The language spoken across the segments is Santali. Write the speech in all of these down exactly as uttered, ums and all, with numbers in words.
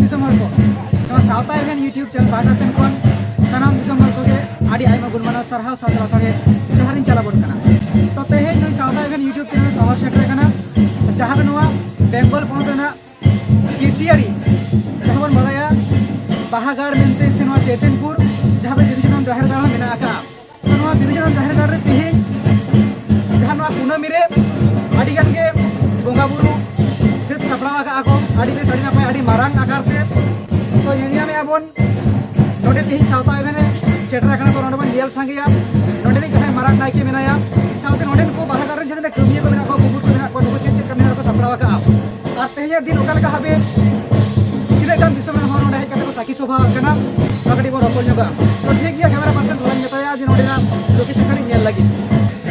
ᱫᱤᱥᱚᱢ ᱦᱚᱲ ᱠᱚ, ᱱᱚᱣᱟ ᱥᱟᱶᱛᱟ ᱮᱵᱷᱮᱱ YouTube ᱪᱮᱱᱮᱞ ᱯᱟᱦᱴᱟ ᱥᱮᱱ ᱠᱷᱚᱱ ᱥᱟᱱᱟᱢ ᱫᱤᱥᱚᱢ ᱦᱚᱲ ᱠᱚᱜᱮ ᱟᱹᱰᱤ ᱟᱭᱢᱟ ᱜᱩᱱ ᱢᱟᱱᱟᱣ ᱥᱟᱨᱦᱟᱣ ᱥᱟᱶᱛᱮ ᱞᱟᱥᱟᱲᱦᱮᱫ ᱡᱚᱦᱟᱨ ᱤᱧ ᱪᱟᱞ ᱟᱵᱚᱱ ᱠᱟᱱᱟ᱾ ᱛᱚ ᱛᱮᱦᱮᱧ ᱱᱩᱭ ᱥᱟᱶᱛᱟ ᱮᱵᱷᱮᱱ YouTube ᱪᱮᱱᱮᱞ ᱥᱚᱦᱚᱨ ᱥᱮᱴᱮᱨ ᱟᱠᱟᱱᱟ, ᱡᱟᱦᱟᱸ ᱫᱚ ᱱᱚᱣᱟ ᱵᱮᱝᱜᱚᱞ ᱯᱚᱱᱚᱛ ᱨᱮᱱᱟᱜ ᱠᱮᱥᱤᱭᱟᱹᱲᱤ, ᱡᱟᱦᱟᱸ ᱵᱚᱱ ᱵᱟᱲᱟᱭᱟ ᱵᱟᱦᱟᱜᱟᱲ ᱢᱮᱱᱛᱮ, ᱥᱮ ᱱᱚᱣᱟ ᱪᱮᱛᱚᱱᱯᱩᱨ, ᱡᱟᱦᱟᱸ ᱫᱚ ᱡᱤᱨᱤᱡᱩᱱᱟᱢ ᱡᱟᱦᱮᱨ ᱜᱟᱲ ᱦᱚᱸ ᱢᱮᱱᱟᱜ ᱟᱠᱟᱫᱼᱟ᱾ ᱛᱚ ᱱᱚᱣᱟ ᱵᱤᱫᱩ ᱪᱟᱸᱫᱟᱱ ᱡᱟᱦᱮᱨ ᱜᱟᱲ ᱨᱮ ᱛᱮᱦᱮᱧ ᱡᱟᱦᱟᱸ ᱱᱚᱣᱟ ᱠᱩᱱᱟᱹᱢᱤ ᱨᱮ ᱟᱹᱰᱤ ᱜᱟᱱ ᱜᱮ ᱵᱚᱸᱜᱟ ᱵᱩᱨᱩ ᱥᱟᱹᱛ ᱥᱟᱯᱲᱟᱣ ᱟᱠᱟᱫᱼᱟ ᱠᱚ, ᱟᱹᱰᱤ ᱵᱮᱥ, ᱟᱹᱰᱤ ᱱᱟᱯᱟᱭ, ᱟᱹᱰᱤ ᱢᱟᱨᱟᱝ ᱟᱠᱟᱨ ᱛᱮ᱾ ᱛᱚ ᱧᱮᱞ ᱧᱟᱢᱮᱫᱼᱟ ᱵᱚᱱ ᱱᱚᱰᱮ ᱛᱮᱦᱮᱧ ᱥᱟᱶᱛᱟ ᱮᱵᱷᱮᱱ ᱨᱮ ᱥᱮᱴᱮᱨ ᱟᱠᱟᱱᱟ ᱠᱚ, ᱱᱚᱰᱮ ᱵᱚᱱ ᱧᱮᱞ ᱥᱟᱸᱜᱮᱭᱟ ᱱᱚᱰᱮ ᱨᱤᱱ ᱡᱟᱦᱟᱸᱭ ᱢᱟᱨᱟᱝ ᱱᱟᱭᱠᱮ ᱢᱮᱱᱟᱭᱟ, ᱥᱟᱶᱛᱮ ᱱᱚᱰᱮᱱ ᱠᱚ ᱵᱟᱦᱟ ᱜᱟᱲ ᱨᱮᱱ ᱡᱟᱦᱟᱸ ᱛᱤᱱᱟᱹᱜ ᱠᱟᱹᱢᱤᱭᱟᱹ ᱠᱚ ᱢᱮᱱᱟᱜ ᱠᱚᱣᱟ, ᱠᱩᱢᱩᱴ ᱠᱚ ᱢᱮᱱᱟᱜ ᱠᱚᱣᱟ, ᱱᱩᱠᱩ ᱪᱮᱫ ᱪᱮᱫ ᱠᱟᱹᱢᱤ ᱦᱚᱨᱟ ᱠᱚ ᱥᱟᱯᱲᱟᱣ ᱟᱠᱟᱫᱼᱟ᱾ ᱟᱨ ᱛᱮᱦᱮᱧᱟᱜ ᱫᱤᱱ ᱚᱠᱟ ᱞᱮᱠᱟ ᱦᱟᱵᱮ ᱛᱤᱱᱟᱹᱜ ᱜᱟᱱ ᱫᱤᱥᱚᱢ ᱨᱮᱱ ᱦᱚᱲ ᱱᱚᱰᱮ ᱦᱮᱡ ᱠᱟᱛᱮ ᱠᱚ ᱥᱟᱹᱠᱷᱤ ᱥᱚᱵᱷᱟ ᱟᱠᱟᱱᱟ, ᱱᱚᱣᱟ ᱠᱟᱹᱴᱤᱡ ᱵᱚᱱ ᱨᱚᱯᱚᱲ ᱧᱚᱜᱟ᱾ ᱛᱚ ᱴᱷᱤᱠ ᱜᱮᱭᱟ, ᱠᱮᱢᱮᱨᱟ ᱯᱟᱨᱥᱚᱱ ᱛᱷᱚᱲᱟᱧ ᱢᱮᱛᱟᱭᱟ ᱡᱮ ᱱᱚᱰᱮᱱᱟᱜ ᱞᱳᱠᱮᱥᱚᱱ ᱠᱟᱹᱴᱤᱡ ᱧᱮᱞ ᱞᱟᱹᱜᱤᱫ᱾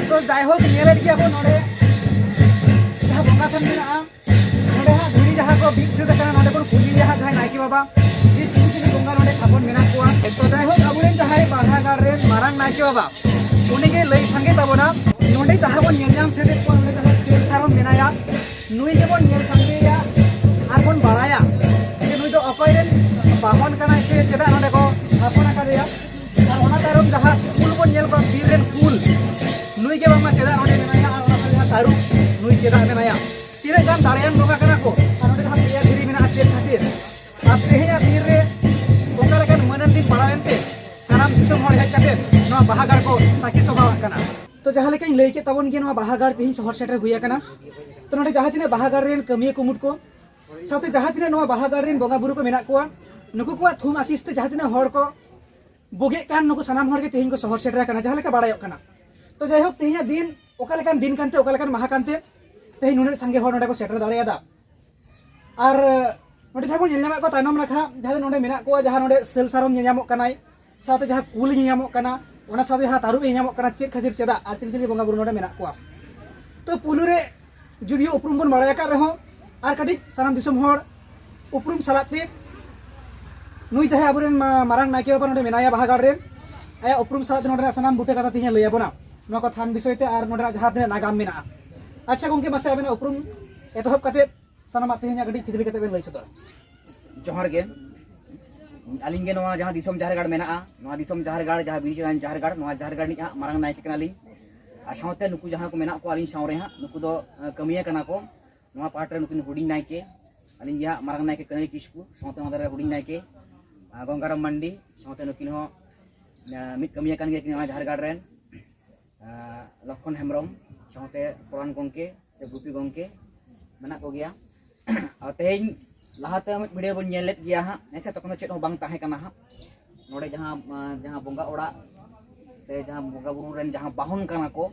ᱛᱚ ᱡᱟᱭᱦᱳᱠ, ᱧᱮᱞᱮᱫ ᱜᱮᱭᱟ ᱵᱚᱱ ᱱᱚᱰᱮ ᱡᱟᱦᱟᱸ ᱵᱚᱸᱜᱟ ᱛᱷᱟᱱ ᱢᱮᱱᱟᱜᱼᱟ, ᱱᱚᱰᱮ ᱦᱟᱸᱜ ᱫᱷᱤᱨᱤ ᱡᱟᱦᱟᱸ ᱠᱚ ᱵᱤᱫ ᱥᱟᱹᱛ ᱟᱠᱟᱱᱟ, ᱱᱚᱰᱮ ᱵᱚᱱ ᱠᱩᱞᱤᱭᱟ ᱦᱟᱸᱜ ᱡᱟᱦᱟᱸᱭ ᱱᱟᱭᱠᱮ ᱵᱟᱵᱟ ᱡᱮ ᱪᱤᱞᱤ ᱪᱤᱞᱤ ᱵᱚᱸᱜᱟ ᱱᱚᱰᱮ ᱛᱷᱟᱯᱚᱱ ᱢᱮᱱᱟᱜ ᱠᱚᱣᱟ᱾ ᱛᱚ ᱡᱟᱭᱦᱳᱠ, ᱟᱵᱚᱨᱮᱱ ᱡᱟᱦᱟᱸᱭ ᱵᱟᱦᱟ ᱜᱟᱲ ᱨᱮᱱ ᱢᱟᱨᱟᱝ ᱱᱟᱭᱠᱮ ᱵᱟᱵᱟ, ᱩᱱᱤᱜᱮ ᱞᱟᱹᱭ ᱥᱟᱸᱜᱮ ᱛᱟᱵᱚᱱᱟ ᱱᱚᱰᱮ ᱡᱟᱦᱟᱸ ᱵᱚᱱ ᱧᱮᱞ ᱧᱟᱢ ᱥᱮᱫᱮᱫ ᱠᱚᱣᱟ, ᱱᱚᱰᱮ ᱡᱟᱦᱟᱸᱭ ᱥᱤᱨ ᱥᱟᱨᱚᱢ ᱢᱮᱱᱟᱭᱟ, ᱱᱩᱭ ᱜᱮᱵᱚᱱ ᱧᱮᱞ ᱥᱟᱸᱜᱮᱭᱟ ᱟᱨ ᱵᱚᱱ ᱵᱟᱲᱟᱭᱟ ᱡᱮ ᱱᱩᱭ ᱫᱚ ᱚᱠᱚᱭ ᱨᱮᱱ ᱵᱟᱦᱚᱱ ᱠᱟᱱᱟᱭ ᱥᱮ ᱪᱮᱫᱟᱜ ᱱᱚᱰᱮ ᱠᱚ ᱛᱷᱟᱯᱚᱱ ᱟᱠᱟᱫᱮᱭᱟ᱾ ᱟᱨ ᱚᱱᱟ ᱛᱟᱭᱚᱢ ᱡᱟᱦᱟᱸ ᱠᱩᱞ ᱵᱚᱱ ᱧᱮᱞ ᱠᱚᱣᱟ, ᱵᱤᱨ ᱨᱮᱱ ᱠᱩᱞ, ᱱᱩᱭ ᱜᱮ ᱵᱟᱝᱢᱟ ᱪᱮᱫᱟᱜ ᱱᱚᱰᱮ ᱢᱮᱱᱟᱭᱟ ᱟᱨ ᱚᱱᱟ ᱥᱟᱶ ᱡᱟᱦᱟᱸ ᱛᱟᱹᱨᱩᱵ, ᱱᱩᱭ ᱪᱮᱫᱟᱜ ᱢᱮᱱᱟᱭᱟ᱾ ᱛᱤᱱᱟᱹᱜ ᱜᱟᱱ ᱫᱟᱲᱮᱭᱟᱱ ᱵᱚᱸᱜᱟ ᱠᱟᱱᱟ ᱠᱚ, ᱟᱨ ᱱᱚᱰᱮ ᱡᱟᱦᱟᱸ ᱯᱮᱭᱟ ᱫᱷᱤᱨᱤ ᱢᱮᱱᱟᱜᱼᱟ, ᱪᱮᱫ ᱠᱷᱟᱹᱛᱤᱨ? ᱟᱨ ᱛᱮᱦᱮᱧᱟᱜ ᱫᱤᱱ ᱨᱮ ᱚᱠᱟ ᱞᱮᱠᱟᱱ ᱢᱟᱹᱱᱟᱱ ᱫᱤᱱ ᱯᱟᱲᱟᱣ ᱮᱱᱛᱮ ᱥᱟᱱᱟᱢ ᱫᱤᱥᱚᱢ ᱦᱚᱲ ᱦᱮᱡ ᱠᱟᱛᱮ ᱱᱚᱣᱟ ᱵᱟᱦᱟ ᱜᱟᱲ ᱠᱚ ᱥᱟᱹᱠᱷᱤ ᱥᱚᱵᱷᱟᱣᱟᱜ ᱠᱟᱱᱟ᱾ ᱛᱚ ᱡᱟᱦᱟᱸ ᱞᱮᱠᱟᱧ ᱞᱟᱹᱭ ᱠᱮᱫ ᱛᱟᱵᱚᱱ ᱜᱮ, ᱱᱚᱣᱟ ᱵᱟᱦᱟ ᱜᱟᱲ ᱛᱮᱦᱮᱧ ᱥᱚᱦᱚᱨ ᱥᱮᱴᱮᱨ ᱦᱩᱭ ᱟᱠᱟᱱᱟ᱾ ᱛᱚ ᱱᱚᱰᱮ ᱡᱟᱦᱟᱸ ᱛᱤᱱᱟᱹᱜ ᱵᱟᱦᱟ ᱜᱟᱲ ᱨᱮᱱ ᱠᱟᱹᱢᱤᱭᱟᱹ ᱠᱩᱢᱩᱴ ᱠᱚ, ᱥᱟᱶᱛᱮ ᱡᱟᱦᱟᱸ ᱛᱤᱱᱟᱹᱜ ᱱᱚᱣᱟ ᱵᱟᱦᱟ ᱜᱟᱲ ᱨᱮᱱ ᱵᱚᱸᱜᱟ ᱵᱩᱨᱩ ᱠᱚ ᱢᱮᱱᱟᱜ ᱠᱚᱣᱟ, ᱱᱩᱠᱩ ᱠᱚᱣᱟᱜ ᱛᱷᱩᱢ ᱟᱥᱤᱥ ᱛᱮ ᱡᱟᱦᱟᱸ ᱛᱤᱱᱟᱹᱜ ᱦᱚᱲ ᱠᱚ ᱵᱩᱜᱮᱜ ᱠᱟᱱ, ᱱᱩᱠᱩ ᱥᱟᱱᱟᱢ ᱦᱚᱲ ᱜᱮ ᱛᱮᱦᱮᱧ ᱠᱚ ᱥᱚᱦᱚᱨ ᱥᱮᱴᱮᱨ ᱟᱠᱟᱱᱟ, ᱡᱟᱦᱟᱸ ᱞᱮᱠᱟ ᱵᱟᱲᱟᱭᱚᱜ ᱠᱟᱱᱟ᱾ ᱛᱚ ᱡᱟᱭᱦᱳᱠ, ᱛᱮᱦᱮᱧᱟᱜ ᱫᱤᱱ ᱚᱠᱟ ᱞᱮᱠᱟᱱ ᱫᱤᱱ ᱠᱟᱱᱛᱮ, ᱚᱠᱟ ᱞᱮᱠᱟᱱ ᱢᱟᱦᱟ ᱠᱟᱱᱛᱮ ᱛᱮᱦᱮᱧ ᱱᱩᱱᱟᱹᱜ ᱥᱟᱸᱜᱮ ᱦᱚᱲ ᱱᱚᱰᱮ ᱠᱚ ᱥᱮᱴᱮᱨ ᱫᱟᱲᱮᱭᱟᱫᱟ᱾ ᱟᱨ ᱱᱚᱰᱮ ᱡᱟᱦᱟᱸ ᱵᱚᱱ ᱧᱮᱞ ᱧᱟᱢᱮᱫ ᱠᱚᱣᱟ ᱛᱟᱭᱱᱚᱢ ᱱᱟᱠᱷᱟ, ᱡᱟᱦᱟᱸ ᱱᱚᱰᱮ ᱢᱮᱱᱟᱜ ᱠᱚᱣᱟ, ᱡᱟᱦᱟᱸ ᱱᱚᱰᱮ ᱥᱟᱹᱞ ᱥᱟᱨᱚᱢ ᱧᱮᱧᱟᱢᱚᱜ ᱠᱟᱱᱟᱭ, ᱥᱟᱶᱛᱮ ᱡᱟᱦᱟᱸ ᱠᱩᱞ ᱧᱮᱧᱟᱢᱚᱜ ᱠᱟᱱᱟ, ᱚᱱᱟ ᱥᱟᱶᱛᱮ ᱡᱟᱦᱟᱸ ᱛᱟᱹᱨᱩᱵ ᱧᱮᱧᱟᱢᱚᱜ ᱠᱟᱱᱟ, ᱪᱮᱫ ᱠᱷᱟᱹᱛᱤᱨ, ᱪᱮᱫᱟᱜ ᱟᱨ ᱪᱤᱞᱤ ᱪᱤᱞᱤ ᱵᱚᱸᱜᱟ ᱵᱩᱨᱩ ᱱᱚᱰᱮ ᱢᱮᱱᱟᱜ ᱠᱚᱣᱟ᱾ ᱛᱚ ᱯᱩᱭᱞᱩ ᱨᱮ ᱡᱩᱫᱤᱭᱳ ᱩᱯᱨᱩᱢ ᱵᱚᱱ ᱵᱟᱲᱟᱭ ᱟᱠᱟᱫ ᱨᱮᱦᱚᱸ, ᱟᱨ ᱠᱟᱹᱴᱤᱡ ᱥᱟᱱᱟᱢ ᱫᱤᱥᱚᱢ ᱦᱚᱲ ᱩᱯᱨᱩᱢ ᱥᱟᱞᱟᱜ ᱛᱮ ᱱᱩᱭ ᱡᱟᱦᱟᱸᱭ ᱟᱵᱚᱨᱮᱱ ᱢᱟ-, ᱢᱟᱨᱟᱝ ᱱᱟᱭᱠᱮ ᱵᱟᱵᱟ ᱱᱚᱰᱮ ᱢᱮᱱᱟᱭᱟ ᱵᱟᱦᱟ ᱜᱟᱲ ᱨᱮ, ᱟᱭᱟᱜ ᱩᱯᱨᱩᱢ ᱥᱟᱞᱟᱜ ᱛᱮ ᱱᱚᱰᱮᱱᱟᱜ ᱥᱟᱱᱟᱢ ᱵᱩᱴᱟᱹ ᱠᱟᱛᱷᱟ ᱛᱮᱦᱮᱧ ᱞᱟᱹᱭ ᱟᱵᱚᱱᱟ, ᱱᱚᱣᱟ ᱠᱚ ᱛᱷᱟᱱ ᱵᱤᱥᱚᱭ ᱛᱮ ᱟᱨ ᱱᱚᱰᱮᱱᱟᱜ ᱡᱟᱦᱟᱸ ᱛᱤᱱᱟᱹᱜ ᱱᱟᱜᱟᱢ ᱢᱮᱱᱟᱜᱼᱟ᱾ ᱟᱪᱪᱷᱟ ᱜᱚᱢᱠᱮ, ᱢᱟᱥᱮ ᱟᱵᱮᱱᱟᱜ ᱩᱯᱨᱩᱢ ᱮᱛᱚᱦᱚᱵ ᱠᱟᱛᱮ ᱥᱟᱱᱟᱢᱟᱜ ᱛᱮᱦᱮᱧᱟᱜ ᱠᱟᱹᱴᱤᱡ ᱯᱷᱤᱫᱽᱞᱤ ᱠᱟᱛᱮ ᱵᱮᱱ ᱞᱟᱹᱭ ᱥᱚᱫᱚᱨᱟ᱾ ᱡᱚᱦᱟᱨ ᱜᱮ᱾ ᱟᱹᱞᱤᱧ ᱜᱮ ᱱᱚᱣᱟ ᱡᱟᱦᱟᱸ ᱫᱤᱥᱚᱢ ᱡᱟᱦᱮᱨ ᱜᱟᱲ ᱢᱮᱱᱟᱜᱼᱟ, ᱱᱚᱣᱟ ᱫᱤᱥᱚᱢ ᱡᱟᱦᱮᱨ ᱜᱟᱲ, ᱡᱟᱦᱟᱸ ᱵᱤᱨ ᱪᱮᱛᱟᱱ ᱡᱟᱦᱮᱨ ᱜᱟᱲ, ᱱᱚᱣᱟ ᱡᱟᱦᱮᱨ ᱜᱟᱲ ᱨᱤᱱᱤᱡ ᱦᱟᱸᱜ ᱢᱟᱨᱟᱝ ᱱᱟᱭᱠᱮ ᱠᱟᱱᱟᱞᱤᱧ᱾ ᱟᱨ ᱥᱟᱶᱛᱮ ᱱᱩᱠᱩ ᱡᱟᱦᱟᱸ ᱠᱚ ᱢᱮᱱᱟᱜ ᱠᱚᱣᱟ ᱟᱹᱞᱤᱧ ᱥᱟᱶ ᱨᱮ ᱦᱟᱸᱜ, ᱱᱩᱠᱩ ᱫᱚ, ᱟᱸ, ᱠᱟᱹᱢᱤᱭᱟᱹ ᱠᱟᱱᱟ ᱠᱚ᱾ ᱱᱚᱣᱟ ᱯᱟᱦᱴᱟ ᱨᱮ ᱱᱩᱠᱤᱱ ᱦᱩᱰᱤᱧ ᱱᱟᱭᱠᱮ, ᱟᱹᱞᱤᱧ ᱜᱮ ᱦᱟᱸᱜ ᱢᱟᱨᱟᱝ ᱱᱟᱭᱠᱮ ᱠᱟᱹᱱᱟᱹᱭ ᱠᱤᱥᱠᱩ, ᱥᱟᱶᱛᱮ ᱱᱚᱣᱟ ᱫᱷᱟᱨᱮ ᱦᱩᱰᱤᱧ ᱱᱟᱭᱠᱮ, ᱟᱸ, ᱜᱚᱝᱜᱟᱨᱟᱢ ᱢᱟᱱᱰᱤ, ᱥᱟᱶᱛᱮ ᱱᱩᱠᱤᱱ ᱦᱚᱸ, ᱟᱸ, ᱢᱤᱫ ᱠᱟᱹᱢᱤᱭᱟᱹ ᱠᱟᱱ ᱜᱮᱭᱟ ᱠᱤᱱ ᱱᱚᱣᱟ ᱡᱟᱦᱮᱨ ᱜᱟᱲ ᱨᱮᱱ᱾ ᱟᱸ, ᱞᱚᱠᱠᱷᱚᱱ ᱦᱮᱢᱵᱨᱚᱢ, ᱥᱟᱶᱛᱮ ᱯᱚᱨᱟᱱ ᱜᱚᱝᱠᱮ ᱥᱮ ᱜᱩᱯᱤ ᱜᱚᱝᱠᱮ ᱢᱮᱱᱟᱜ ᱠᱚᱜᱮᱭᱟ᱾ ᱟᱨ ᱛᱮᱦᱮᱧ ᱞᱟᱦᱟᱛᱮ ᱢᱤᱫ ᱵᱷᱤᱰᱤᱭᱳ ᱵᱚᱱ ᱧᱮᱞ ᱞᱮᱫ ᱜᱮᱭᱟ ᱦᱟᱸᱜ, ᱦᱮᱸ ᱥᱮ, ᱛᱚᱠᱷᱚᱱ ᱫᱚ ᱪᱮᱫ ᱦᱚᱸ ᱵᱟᱝ ᱛᱟᱦᱮᱸ ᱠᱟᱱᱟ ᱦᱟᱸᱜ᱾ ᱱᱚᱰᱮ ᱡᱟᱦᱟᱸ, ᱟᱸ, ᱡᱟᱦᱟᱸ ᱵᱚᱸᱜᱟ ᱚᱲᱟᱜ ᱥᱮ ᱡᱟᱦᱟᱸ ᱵᱚᱸᱜᱟ ᱵᱩᱨᱩ ᱨᱮᱱ ᱡᱟᱦᱟᱸ ᱵᱟᱦᱚᱱ ᱠᱟᱱᱟ ᱠᱚ,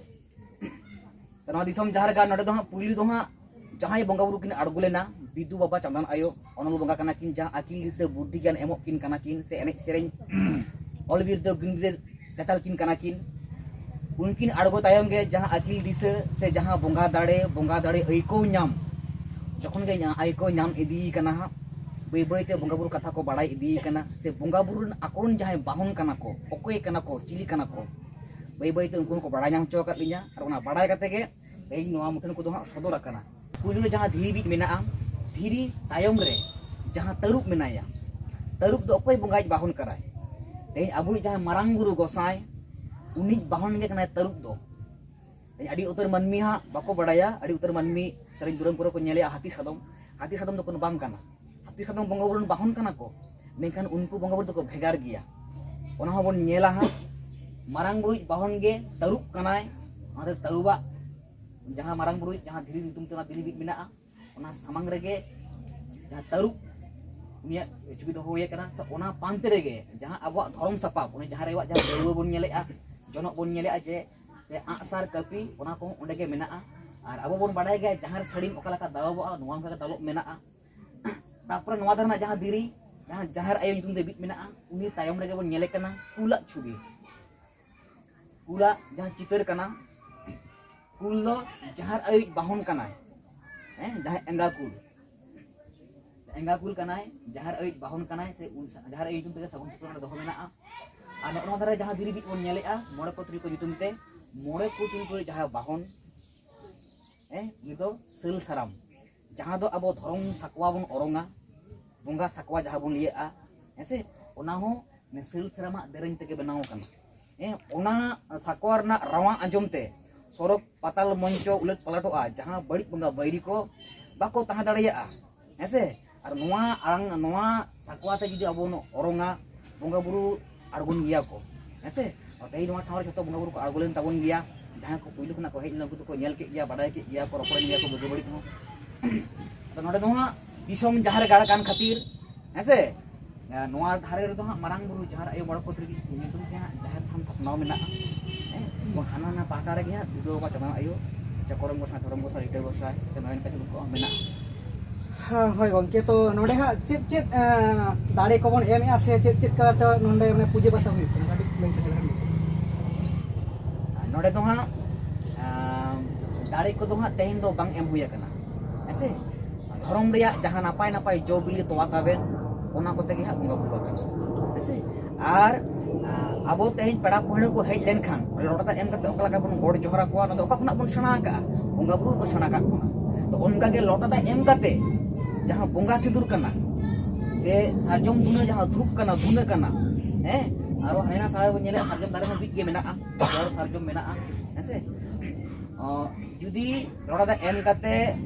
ᱛᱚ ᱱᱚᱣᱟ ᱫᱤᱥᱚᱢ ᱡᱟᱦᱮᱨ ᱜᱟᱲ, ᱱᱚᱰᱮ ᱫᱚ ᱦᱟᱸᱜ ᱯᱩᱭᱞᱩ ᱫᱚ ᱦᱟᱸᱜ ᱡᱟᱦᱟᱸᱭ ᱵᱚᱸᱜᱟ ᱵᱩᱨᱩ ᱠᱤᱱ ᱟᱬᱜᱚ ᱞᱮᱱᱟ, ᱵᱤᱫᱩ ᱵᱟᱵᱟ ᱪᱟᱸᱫᱟᱱ ᱟᱭᱳ, ᱚᱱᱚᱞ ᱵᱚᱸᱜᱟ ᱠᱟᱱᱟ ᱠᱤᱱ, ᱡᱟᱦᱟᱸ ᱟᱹᱠᱤᱞ ᱫᱤᱥᱟᱹ ᱵᱩᱫᱽᱫᱷᱤ ᱜᱮᱭᱟᱱ ᱮᱢᱚᱜ ᱠᱤᱱ ᱠᱟᱱᱟ ᱠᱤᱱ, ᱥᱮ ᱮᱱᱮᱡ ᱥᱮᱨᱮᱧ, ᱚᱞ ᱵᱤᱨᱫᱟᱹ ᱜᱩᱱ ᱵᱤᱨᱫᱟᱹ ᱪᱟᱪᱟᱞ ᱠᱤᱱ ᱠᱟᱱᱟ ᱠᱤᱱ᱾ ᱩᱱᱠᱤᱱ ᱟᱬᱜᱚ ᱛᱟᱭᱚᱢ ᱜᱮ ᱡᱟᱦᱟᱸ ᱟᱹᱠᱤᱞ ᱫᱤᱥᱟᱹ ᱥᱮ ᱡᱟᱦᱟᱸ ᱵᱚᱸᱜᱟ ᱫᱟᱲᱮ, ᱵᱚᱸᱜᱟ ᱫᱟᱲᱮ ᱟᱹᱭᱠᱟᱹᱣ ᱧᱟᱢ, ᱡᱚᱠᱷᱚᱱ ᱜᱮ ᱧᱟ-, ᱟᱹᱭᱠᱟᱹᱣ ᱧᱟᱢ ᱤᱫᱤᱭ ᱠᱟᱱᱟ ᱦᱟᱸᱜ, ᱵᱟᱹᱭ ᱵᱟᱹᱭ ᱛᱮ ᱵᱚᱸᱜᱟ ᱵᱩᱨᱩ ᱠᱟᱛᱷᱟ ᱠᱚ ᱵᱟᱲᱟᱭ ᱤᱫᱤᱭ ᱠᱟᱱᱟ, ᱥᱮ ᱵᱚᱸᱜᱟ ᱵᱩᱨᱩ ᱨᱮᱱ ᱟᱠᱚ ᱨᱮᱱ ᱡᱟᱦᱟᱸᱭ ᱵᱟᱦᱚᱱ ᱠᱟᱱᱟ ᱠᱚ, ᱚᱠᱚᱭ ᱠᱟᱱᱟ ᱠᱚ, ᱪᱤᱞᱤ ᱠᱟᱱᱟ ᱠᱚ, ᱵᱟᱹᱭ ᱵᱟᱹᱭ ᱛᱮ ᱩᱱᱠᱩ ᱦᱚᱸᱠᱚ ᱵᱟᱲᱟᱭ ᱧᱟᱢ ᱦᱚᱪᱚ ᱟᱠᱟᱫ ᱞᱤᱧᱟ᱾ ᱟᱨ ᱚᱱᱟ ᱵᱟᱲᱟᱭ ᱠᱟᱛᱮ ᱜᱮ ᱛᱮᱦᱮᱧ ᱱᱚᱣᱟ ᱢᱩᱴᱷᱟᱹᱱ ᱠᱚᱫᱚ ᱦᱟᱸᱜ ᱥᱚᱫᱚᱨ ᱟᱠᱟᱱᱟ᱾ ᱯᱩᱭᱞᱩ ᱨᱮ ᱡᱟᱦᱟᱸ ᱫᱷᱤᱨᱤ ᱵᱤᱫ ᱢᱮᱱᱟᱜᱼᱟ, ᱫᱷᱤᱨᱤ ᱛᱟᱭᱚᱢ ᱨᱮ ᱡᱟᱦᱟᱸ ᱛᱟᱹᱨᱩᱵ ᱢᱮᱱᱟᱭᱟ, ᱛᱟᱹᱨᱩᱵ ᱫᱚ ᱚᱠᱚᱭ ᱵᱚᱸᱜᱟᱭᱤᱡ ᱵᱟᱦᱚᱱ ᱠᱟᱱᱟᱭ? ᱛᱮᱦᱮᱧ ᱟᱵᱚᱭᱤᱡ ᱡᱟᱦᱟᱸᱭ ᱢᱟᱨᱟᱝ ᱵᱩᱨᱩ ᱜᱚᱸᱥᱟᱭ, ᱩᱱᱤ ᱵᱟᱦᱚᱱ ᱜᱮ ᱠᱟᱱᱟᱭ ᱛᱟᱹᱨᱩᱵ ᱫᱚ᱾ ᱛᱮᱦᱮᱧ ᱟᱹᱰᱤ ᱩᱛᱟᱹᱨ ᱢᱟᱹᱱᱢᱤ ᱦᱟᱸᱜ ᱵᱟᱠᱚ ᱵᱟᱲᱟᱭᱟ, ᱟᱹᱰᱤ ᱩᱛᱟᱹᱨ ᱢᱟᱹᱱᱢᱤ ᱥᱮᱨᱮᱧ ᱫᱩᱨᱟᱹᱝ ᱠᱚᱨᱮ ᱠᱚ ᱧᱮᱞᱮᱜᱼᱟ ᱦᱟᱹᱛᱤ ᱥᱟᱫᱚᱢ᱾ ᱦᱟᱹᱛᱤ ᱥᱟᱫᱚᱢ ᱫᱚ ᱠᱳᱱᱳ ᱵᱟᱝ ᱠᱟᱱᱟ᱾ ᱦᱟᱹᱛᱤ ᱥᱟᱫᱚᱢ ᱵᱚᱸᱜᱟ ᱵᱩᱨᱩ ᱨᱮᱱ ᱵᱟᱦᱚᱱ ᱠᱟᱱᱟ ᱠᱚ, ᱢᱮᱱᱠᱷᱟᱱ ᱩᱱᱠᱩ ᱵᱚᱸᱜᱟ ᱵᱩᱨᱩ ᱫᱚᱠᱚ ᱵᱷᱮᱜᱟᱨ ᱜᱮᱭᱟ᱾ ᱚᱱᱟ ᱦᱚᱸᱵᱚᱱ ᱧᱮᱞᱟ ᱦᱟᱸᱜ᱾ ᱢᱟᱨᱟᱝ ᱵᱩᱨᱩᱭᱤᱡ ᱵᱟᱦᱚᱱ ᱜᱮ ᱛᱟᱹᱨᱩᱵ ᱠᱟᱱᱟᱭ᱾ ᱚᱱᱟᱛᱮ ᱛᱟᱹᱨᱩᱵᱟᱜ ᱡᱟᱦᱟᱸ ᱢᱟᱨᱟᱝ ᱵᱩᱨᱩᱭᱤᱡ ᱡᱟᱦᱟᱸ ᱫᱷᱤᱨᱤ ᱧᱩᱛᱩᱢ ᱛᱮ ᱚᱱᱟ ᱫᱷᱤᱨᱤ ᱵᱤᱫ ᱢᱮᱱᱟᱜᱼᱟ, ᱚᱱᱟ ᱥᱟᱢᱟᱝ ᱨᱮᱜᱮ ᱡᱟᱦᱟᱸ ᱛᱟᱹᱨᱩᱵ, ᱩᱱᱤᱭᱟᱜ ᱪᱷᱚᱵᱤ ᱫᱚᱦᱚ ᱦᱩᱭ ᱟᱠᱟᱱᱟ᱾ ᱥᱮ ᱚᱱᱟ ᱯᱟᱱᱛᱮ ᱨᱮᱜᱮ ᱡᱟᱦᱟᱸ ᱟᱵᱚᱣᱟᱜ ᱫᱷᱚᱨᱚᱢ ᱥᱟᱯᱟᱵ, ᱚᱱᱮ ᱡᱟᱦᱟᱸ ᱨᱮ ᱟᱵᱚᱣᱟᱜ ᱡᱟᱦᱟᱸ ᱫᱟᱹᱣᱲᱟᱹ ᱵᱚᱱ ᱧᱮᱞᱮᱜᱼᱟ, ᱡᱚᱱᱚᱜ ᱵᱚᱱ ᱧᱮᱞᱮᱜᱼᱟ, ᱡᱮ ᱥᱮ ᱟᱸᱜᱼᱥᱟᱨ, ᱠᱟᱹᱯᱤ, ᱚᱱᱟ ᱠᱚᱦᱚᱸ ᱚᱸᱰᱮ ᱜᱮ ᱢᱮᱱᱟᱜᱼᱟ᱾ ᱟᱨ ᱟᱵᱚ ᱵᱚᱱ ᱵᱟᱲᱟᱭ ᱜᱮᱭᱟ ᱡᱟᱦᱟᱸ ᱨᱮ ᱥᱟᱹᱲᱤᱢ ᱚᱠᱟ ᱞᱮᱠᱟ ᱫᱟᱞᱚᱵᱚᱜᱼᱟ, ᱱᱚᱣᱟ ᱚᱱᱠᱟ ᱜᱮ ᱫᱟᱞᱚᱵ ᱢᱮᱱᱟᱜᱼᱟ᱾ ᱛᱟᱨᱯᱚᱨᱮ ᱱᱚᱣᱟ ᱫᱷᱟᱨᱮ ᱨᱮᱱᱟᱜ ᱡᱟᱦᱟᱸ ᱫᱷᱤᱨᱤ, ᱡᱟᱦᱟᱸ ᱡᱟᱦᱮᱨ ᱟᱭᱳ ᱧᱩᱛᱩᱢ ᱛᱮ ᱵᱤᱫ ᱢᱮᱱᱟᱜᱼᱟ, ᱩᱱᱤ ᱛᱟᱭᱚᱢ ᱨᱮᱜᱮ ᱵᱚᱱ ᱧᱮᱞᱮ ᱠᱟᱱᱟ ᱠᱩᱞᱟᱜ ᱪᱷᱚᱵᱤ᱾ ᱠᱩᱞᱟᱜ ᱡᱟᱦᱟᱸ ᱪᱤᱛᱟᱹᱨ ᱠᱟᱱᱟ, ᱠᱩᱞ ᱫᱚ ᱡᱟᱦᱮᱨ ᱟᱭᱳᱭᱤᱡ ᱵᱟᱦᱚᱱ ᱠᱟᱱᱟᱭ, ᱦᱮᱸ, ᱡᱟᱦᱟᱸᱭ ᱮᱸᱜᱟ ᱠᱩᱞ, ᱮᱸᱜᱟ ᱠᱩᱞ ᱠᱟᱱᱟᱭ, ᱡᱟᱦᱮᱨ ᱟᱭᱳᱭᱤᱡ ᱵᱟᱦᱚᱱ ᱠᱟᱱᱟᱭ, ᱥᱮ ᱩᱱ ᱡᱟᱦᱮᱨ ᱟᱭᱳ ᱧᱩᱛᱩᱢ ᱛᱮᱜᱮ ᱥᱟᱹᱜᱩᱱ ᱥᱩᱯᱨᱤ ᱚᱸᱰᱮ ᱫᱚᱦᱚ ᱢᱮᱱᱟᱜᱼᱟ᱾ ᱟᱨ ᱱᱚᱜᱼᱚ ᱱᱚᱣᱟ ᱫᱷᱟᱨᱮ ᱡᱟᱦᱟᱸ ᱫᱷᱤᱨᱤ ᱵᱤᱫ ᱵᱚᱱ ᱧᱮᱞᱮᱜᱼᱟ, ᱢᱚᱬᱮ ᱠᱚ ᱛᱩᱨᱩᱭ ᱠᱚ ᱧᱩᱛᱩᱢ ᱛᱮ, ᱢᱚᱬᱮ ᱠᱚ ᱛᱩᱨᱩᱭ ᱠᱚ ᱡᱟᱦᱟᱸ ᱵᱟᱦᱚᱱ, ᱦᱮᱸ, ᱩᱱᱤ ᱫᱚ ᱥᱟᱹᱞ ᱥᱟᱨᱟᱢ, ᱡᱟᱦᱟᱸ ᱫᱚ ᱟᱵᱚ ᱫᱷᱚᱨᱚᱢ ᱥᱟᱠᱣᱟ ᱵᱚᱱ ᱚᱨᱚᱝᱟ, ᱵᱚᱸᱜᱟ ᱥᱟᱠᱣᱟ ᱡᱟᱦᱟᱸ ᱵᱚᱱ ᱞᱟᱹᱭᱮᱜᱼᱟ, ᱦᱮᱸ ᱥᱮ, ᱚᱱᱟ ᱦᱚᱸ ᱱᱤᱥᱟᱹᱞ ᱥᱮᱨᱢᱟᱜ ᱫᱮᱨᱮᱧ ᱛᱮᱜᱮ ᱵᱮᱱᱟᱣ ᱟᱠᱟᱱᱟ᱾ ᱦᱮᱸ, ᱚᱱᱟ ᱥᱟᱠᱣᱟ ᱨᱮᱱᱟᱜ ᱨᱟᱣᱟᱜ ᱟᱸᱡᱚᱢ ᱛᱮ ᱥᱚᱨᱚᱜᱽ ᱯᱟᱛᱟᱞ ᱢᱚᱧᱪᱚ ᱩᱞᱟᱹᱴ ᱯᱟᱞᱟᱴᱚᱜᱼᱟ, ᱡᱟᱦᱟᱸ ᱵᱟᱹᱲᱤᱡ ᱵᱚᱸᱜᱟ ᱵᱟᱹᱭᱨᱤ ᱠᱚ ᱵᱟᱠᱚ ᱛᱟᱦᱮᱸ ᱫᱟᱲᱮᱭᱟᱜᱼᱟ᱾ ᱦᱮᱸ ᱥᱮ, ᱟᱨ ᱱᱚᱣᱟ ᱟᱲᱟᱝ, ᱱᱚᱣᱟ ᱥᱟᱠᱣᱟ ᱛᱮ ᱡᱩᱫᱤ ᱟᱵᱚ ᱵᱚᱱ ᱚᱨᱚᱝᱟ, ᱵᱚᱸᱜᱟ ᱵᱩᱨᱩ ᱟᱬᱜᱚᱱ ᱜᱮᱭᱟ ᱠᱚ᱾ ᱦᱮᱸ ᱥᱮ, ᱛᱮᱦᱮᱧ ᱱᱚᱣᱟ ᱴᱷᱟᱶ ᱨᱮ ᱡᱷᱚᱛᱚ ᱵᱚᱸᱜᱟ ᱵᱩᱨᱩ ᱠᱚ ᱟᱬᱜᱚ ᱞᱮᱱ ᱛᱟᱵᱚᱱ ᱜᱮᱭᱟ᱾ ᱡᱟᱦᱟᱸᱭ ᱠᱚ ᱯᱩᱭᱞᱩ ᱠᱷᱚᱱᱟᱜ ᱠᱚ ᱦᱮᱡ ᱞᱮᱱᱟ, ᱩᱱᱠᱩ ᱫᱚᱠᱚ ᱧᱮᱞ ᱠᱮᱫ ᱜᱮᱭᱟ, ᱵᱟᱰᱟᱭ ᱠᱮᱫ ᱜᱮᱭᱟ ᱠᱚ, ᱨᱚᱯᱚᱲᱮᱱ ᱜᱮᱭᱟ ᱠᱚ ᱵᱩᱜᱤ ᱵᱟᱹᱲᱤᱡ ᱦᱚᱸ᱾ ᱟᱫᱚ ᱱᱚᱰᱮ ᱫᱚ ᱦᱟᱸᱜ ᱫᱤᱥᱚᱢ ᱡᱟᱦᱮᱨ ᱜᱟᱲ ᱠᱟᱱ ᱠᱷᱟᱹᱛᱤᱨ, ᱦᱮᱸ ᱥᱮ, ᱱᱚᱣᱟ ᱫᱷᱟᱨᱮ ᱨᱮᱫᱚ ᱦᱟᱸᱜ ᱢᱟᱨᱟᱝ ᱵᱩᱨᱩ ᱡᱟᱦᱮᱨ ᱟᱭᱳ ᱢᱚᱬᱮ ᱠᱚ ᱛᱩᱨᱩᱭ ᱧᱩᱛᱩᱢ ᱛᱮ ᱦᱟᱸᱜ ᱡᱟᱦᱮᱨ ᱛᱷᱟᱱ ᱛᱷᱟᱯᱱᱟᱣ ᱢᱮᱱᱟᱜᱼᱟ᱾ ᱦᱮᱸ, ᱮᱵᱚᱝ ᱦᱟᱱᱟ ᱱᱟ ᱯᱟᱦᱴᱟ ᱨᱮᱜᱮ ᱦᱟᱸᱜ ᱵᱤᱫᱩ ᱵᱟᱵᱟ ᱪᱟᱸᱫᱟᱱ ᱟᱭᱳ, ᱥᱮ ᱠᱚᱨᱚᱢ ᱜᱚᱸᱥᱟᱭ, ᱫᱷᱚᱨᱚᱢ ᱜᱚᱸᱥᱟᱭ, ᱞᱤᱴᱟᱹ ᱜᱚᱸᱥᱟᱭ, ᱥᱮ ᱱᱚᱭᱮᱱ ᱠᱟᱪᱷᱟ ᱱᱩᱠᱩᱣᱟᱜ ᱦᱚᱸ ᱢᱮᱱᱟᱜᱼᱟ᱾ ᱦᱮᱸ, ᱦᱳᱭ ᱜᱚᱢᱠᱮ, ᱛᱚ ᱱᱚᱰᱮ ᱦᱟᱸᱜ ᱪᱮᱫ ᱪᱮᱫ, ᱮᱸ, ᱫᱟᱲᱮ ᱠᱚᱵᱚᱱ ᱮᱢᱮᱜᱼᱟ ᱥᱮ ᱪᱮᱫ ᱪᱮᱫ ᱠᱟᱛᱮ ᱱᱚᱰᱮ ᱢᱟᱱᱮ ᱯᱩᱡᱟᱹ ᱯᱟᱥᱟ ᱦᱩᱭᱩᱜ ᱠᱟᱱᱟ, ᱠᱟᱹᱴᱤᱡ ᱞᱟᱹᱭ ᱥᱟᱰᱮ ᱞᱮᱠᱷᱟᱱ ᱵᱮᱥᱚᱜᱼᱟ᱾ ᱟᱨ ᱱᱚᱰᱮ ᱫᱚ ᱦᱟᱸᱜ, ᱟᱸ, ᱫᱟᱲᱮ ᱠᱚᱫᱚ ᱦᱟᱸᱜ ᱛᱮᱦᱮᱧ ᱫᱚ ᱵᱟᱝ ᱮᱢ ᱦᱩᱭ ᱟᱠᱟᱱᱟ, ᱦᱮᱸ ᱥᱮ᱾ ᱫᱷᱚᱨᱚᱢ ᱨᱮᱭᱟᱜ ᱡᱟᱦᱟᱸ ᱱᱟᱯᱟᱭ ᱱᱟᱯᱟᱭ ᱡᱚ ᱵᱤᱞᱤ ᱛᱚᱣᱟ ᱛᱟᱵᱮᱱ, ᱚᱱᱟ ᱠᱚᱛᱮ ᱜᱮ ᱦᱟᱸᱜ ᱵᱚᱸᱜᱟ ᱵᱩᱨᱩ ᱟᱠᱟᱱᱟ, ᱦᱮᱸ ᱥᱮ᱾ ᱟᱨ, ᱟᱸ, ᱟᱵᱚ ᱛᱮᱦᱮᱧ ᱯᱮᱲᱟ ᱯᱟᱹᱦᱲᱟᱹ ᱠᱚ ᱦᱮᱡ ᱞᱮᱱᱠᱷᱟᱱ ᱚᱸᱰᱮ ᱞᱚᱴᱟ ᱫᱟᱜ ᱮᱢ ᱠᱟᱛᱮ ᱚᱠᱟ ᱞᱮᱠᱟ ᱵᱚᱱ ᱜᱚᱰ ᱡᱚᱦᱟᱨ ᱟᱠᱚᱣᱟ, ᱚᱱᱟ ᱫᱚ ᱚᱠᱟ ᱠᱷᱚᱱᱟᱜ ᱵᱚᱱ ᱥᱮᱬᱟ ᱟᱠᱟᱜᱼᱟ? ᱵᱚᱸᱜᱟ ᱵᱩᱨᱩ ᱠᱚ ᱥᱮᱬᱟ ᱟᱠᱟᱫ ᱵᱚᱱᱟ᱾ ᱛᱚ ᱚᱱᱠᱟ ᱜᱮ ᱞᱚᱴᱟ ᱫᱟᱜ ᱮᱢ ᱠᱟᱛᱮ ᱡᱟᱦᱟᱸ ᱵᱚᱸᱜᱟ ᱥᱤᱸᱫᱩᱨ ᱠᱟᱱᱟ, ᱥᱮ ᱥᱟᱨᱡᱚᱢ ᱫᱷᱩᱱᱟᱹ, ᱡᱟᱦᱟᱸ ᱫᱷᱩᱯ ᱠᱟᱱᱟ, ᱫᱷᱩᱱᱟᱹ ᱠᱟᱱᱟ, ᱦᱮᱸ, ᱟᱨᱚ ᱦᱟᱱᱟ ᱥᱟᱦᱟ ᱨᱮᱵᱚᱱ ᱧᱮᱞᱮᱫᱼᱟ, ᱥᱟᱨᱡᱚᱢ ᱫᱟᱨᱮ ᱦᱚᱸ ᱵᱤᱫ ᱜᱮ ᱢᱮᱱᱟᱜᱼᱟ, ᱦᱚᱲ ᱥᱟᱨᱡᱚᱢ ᱢᱮᱱᱟᱜᱼᱟ, ᱦᱮᱸ ᱥᱮ᱾ ᱚ, ᱡᱩᱫᱤ ᱞᱚᱴᱟ ᱫᱟᱜ ᱮᱢ ᱠᱟᱛᱮ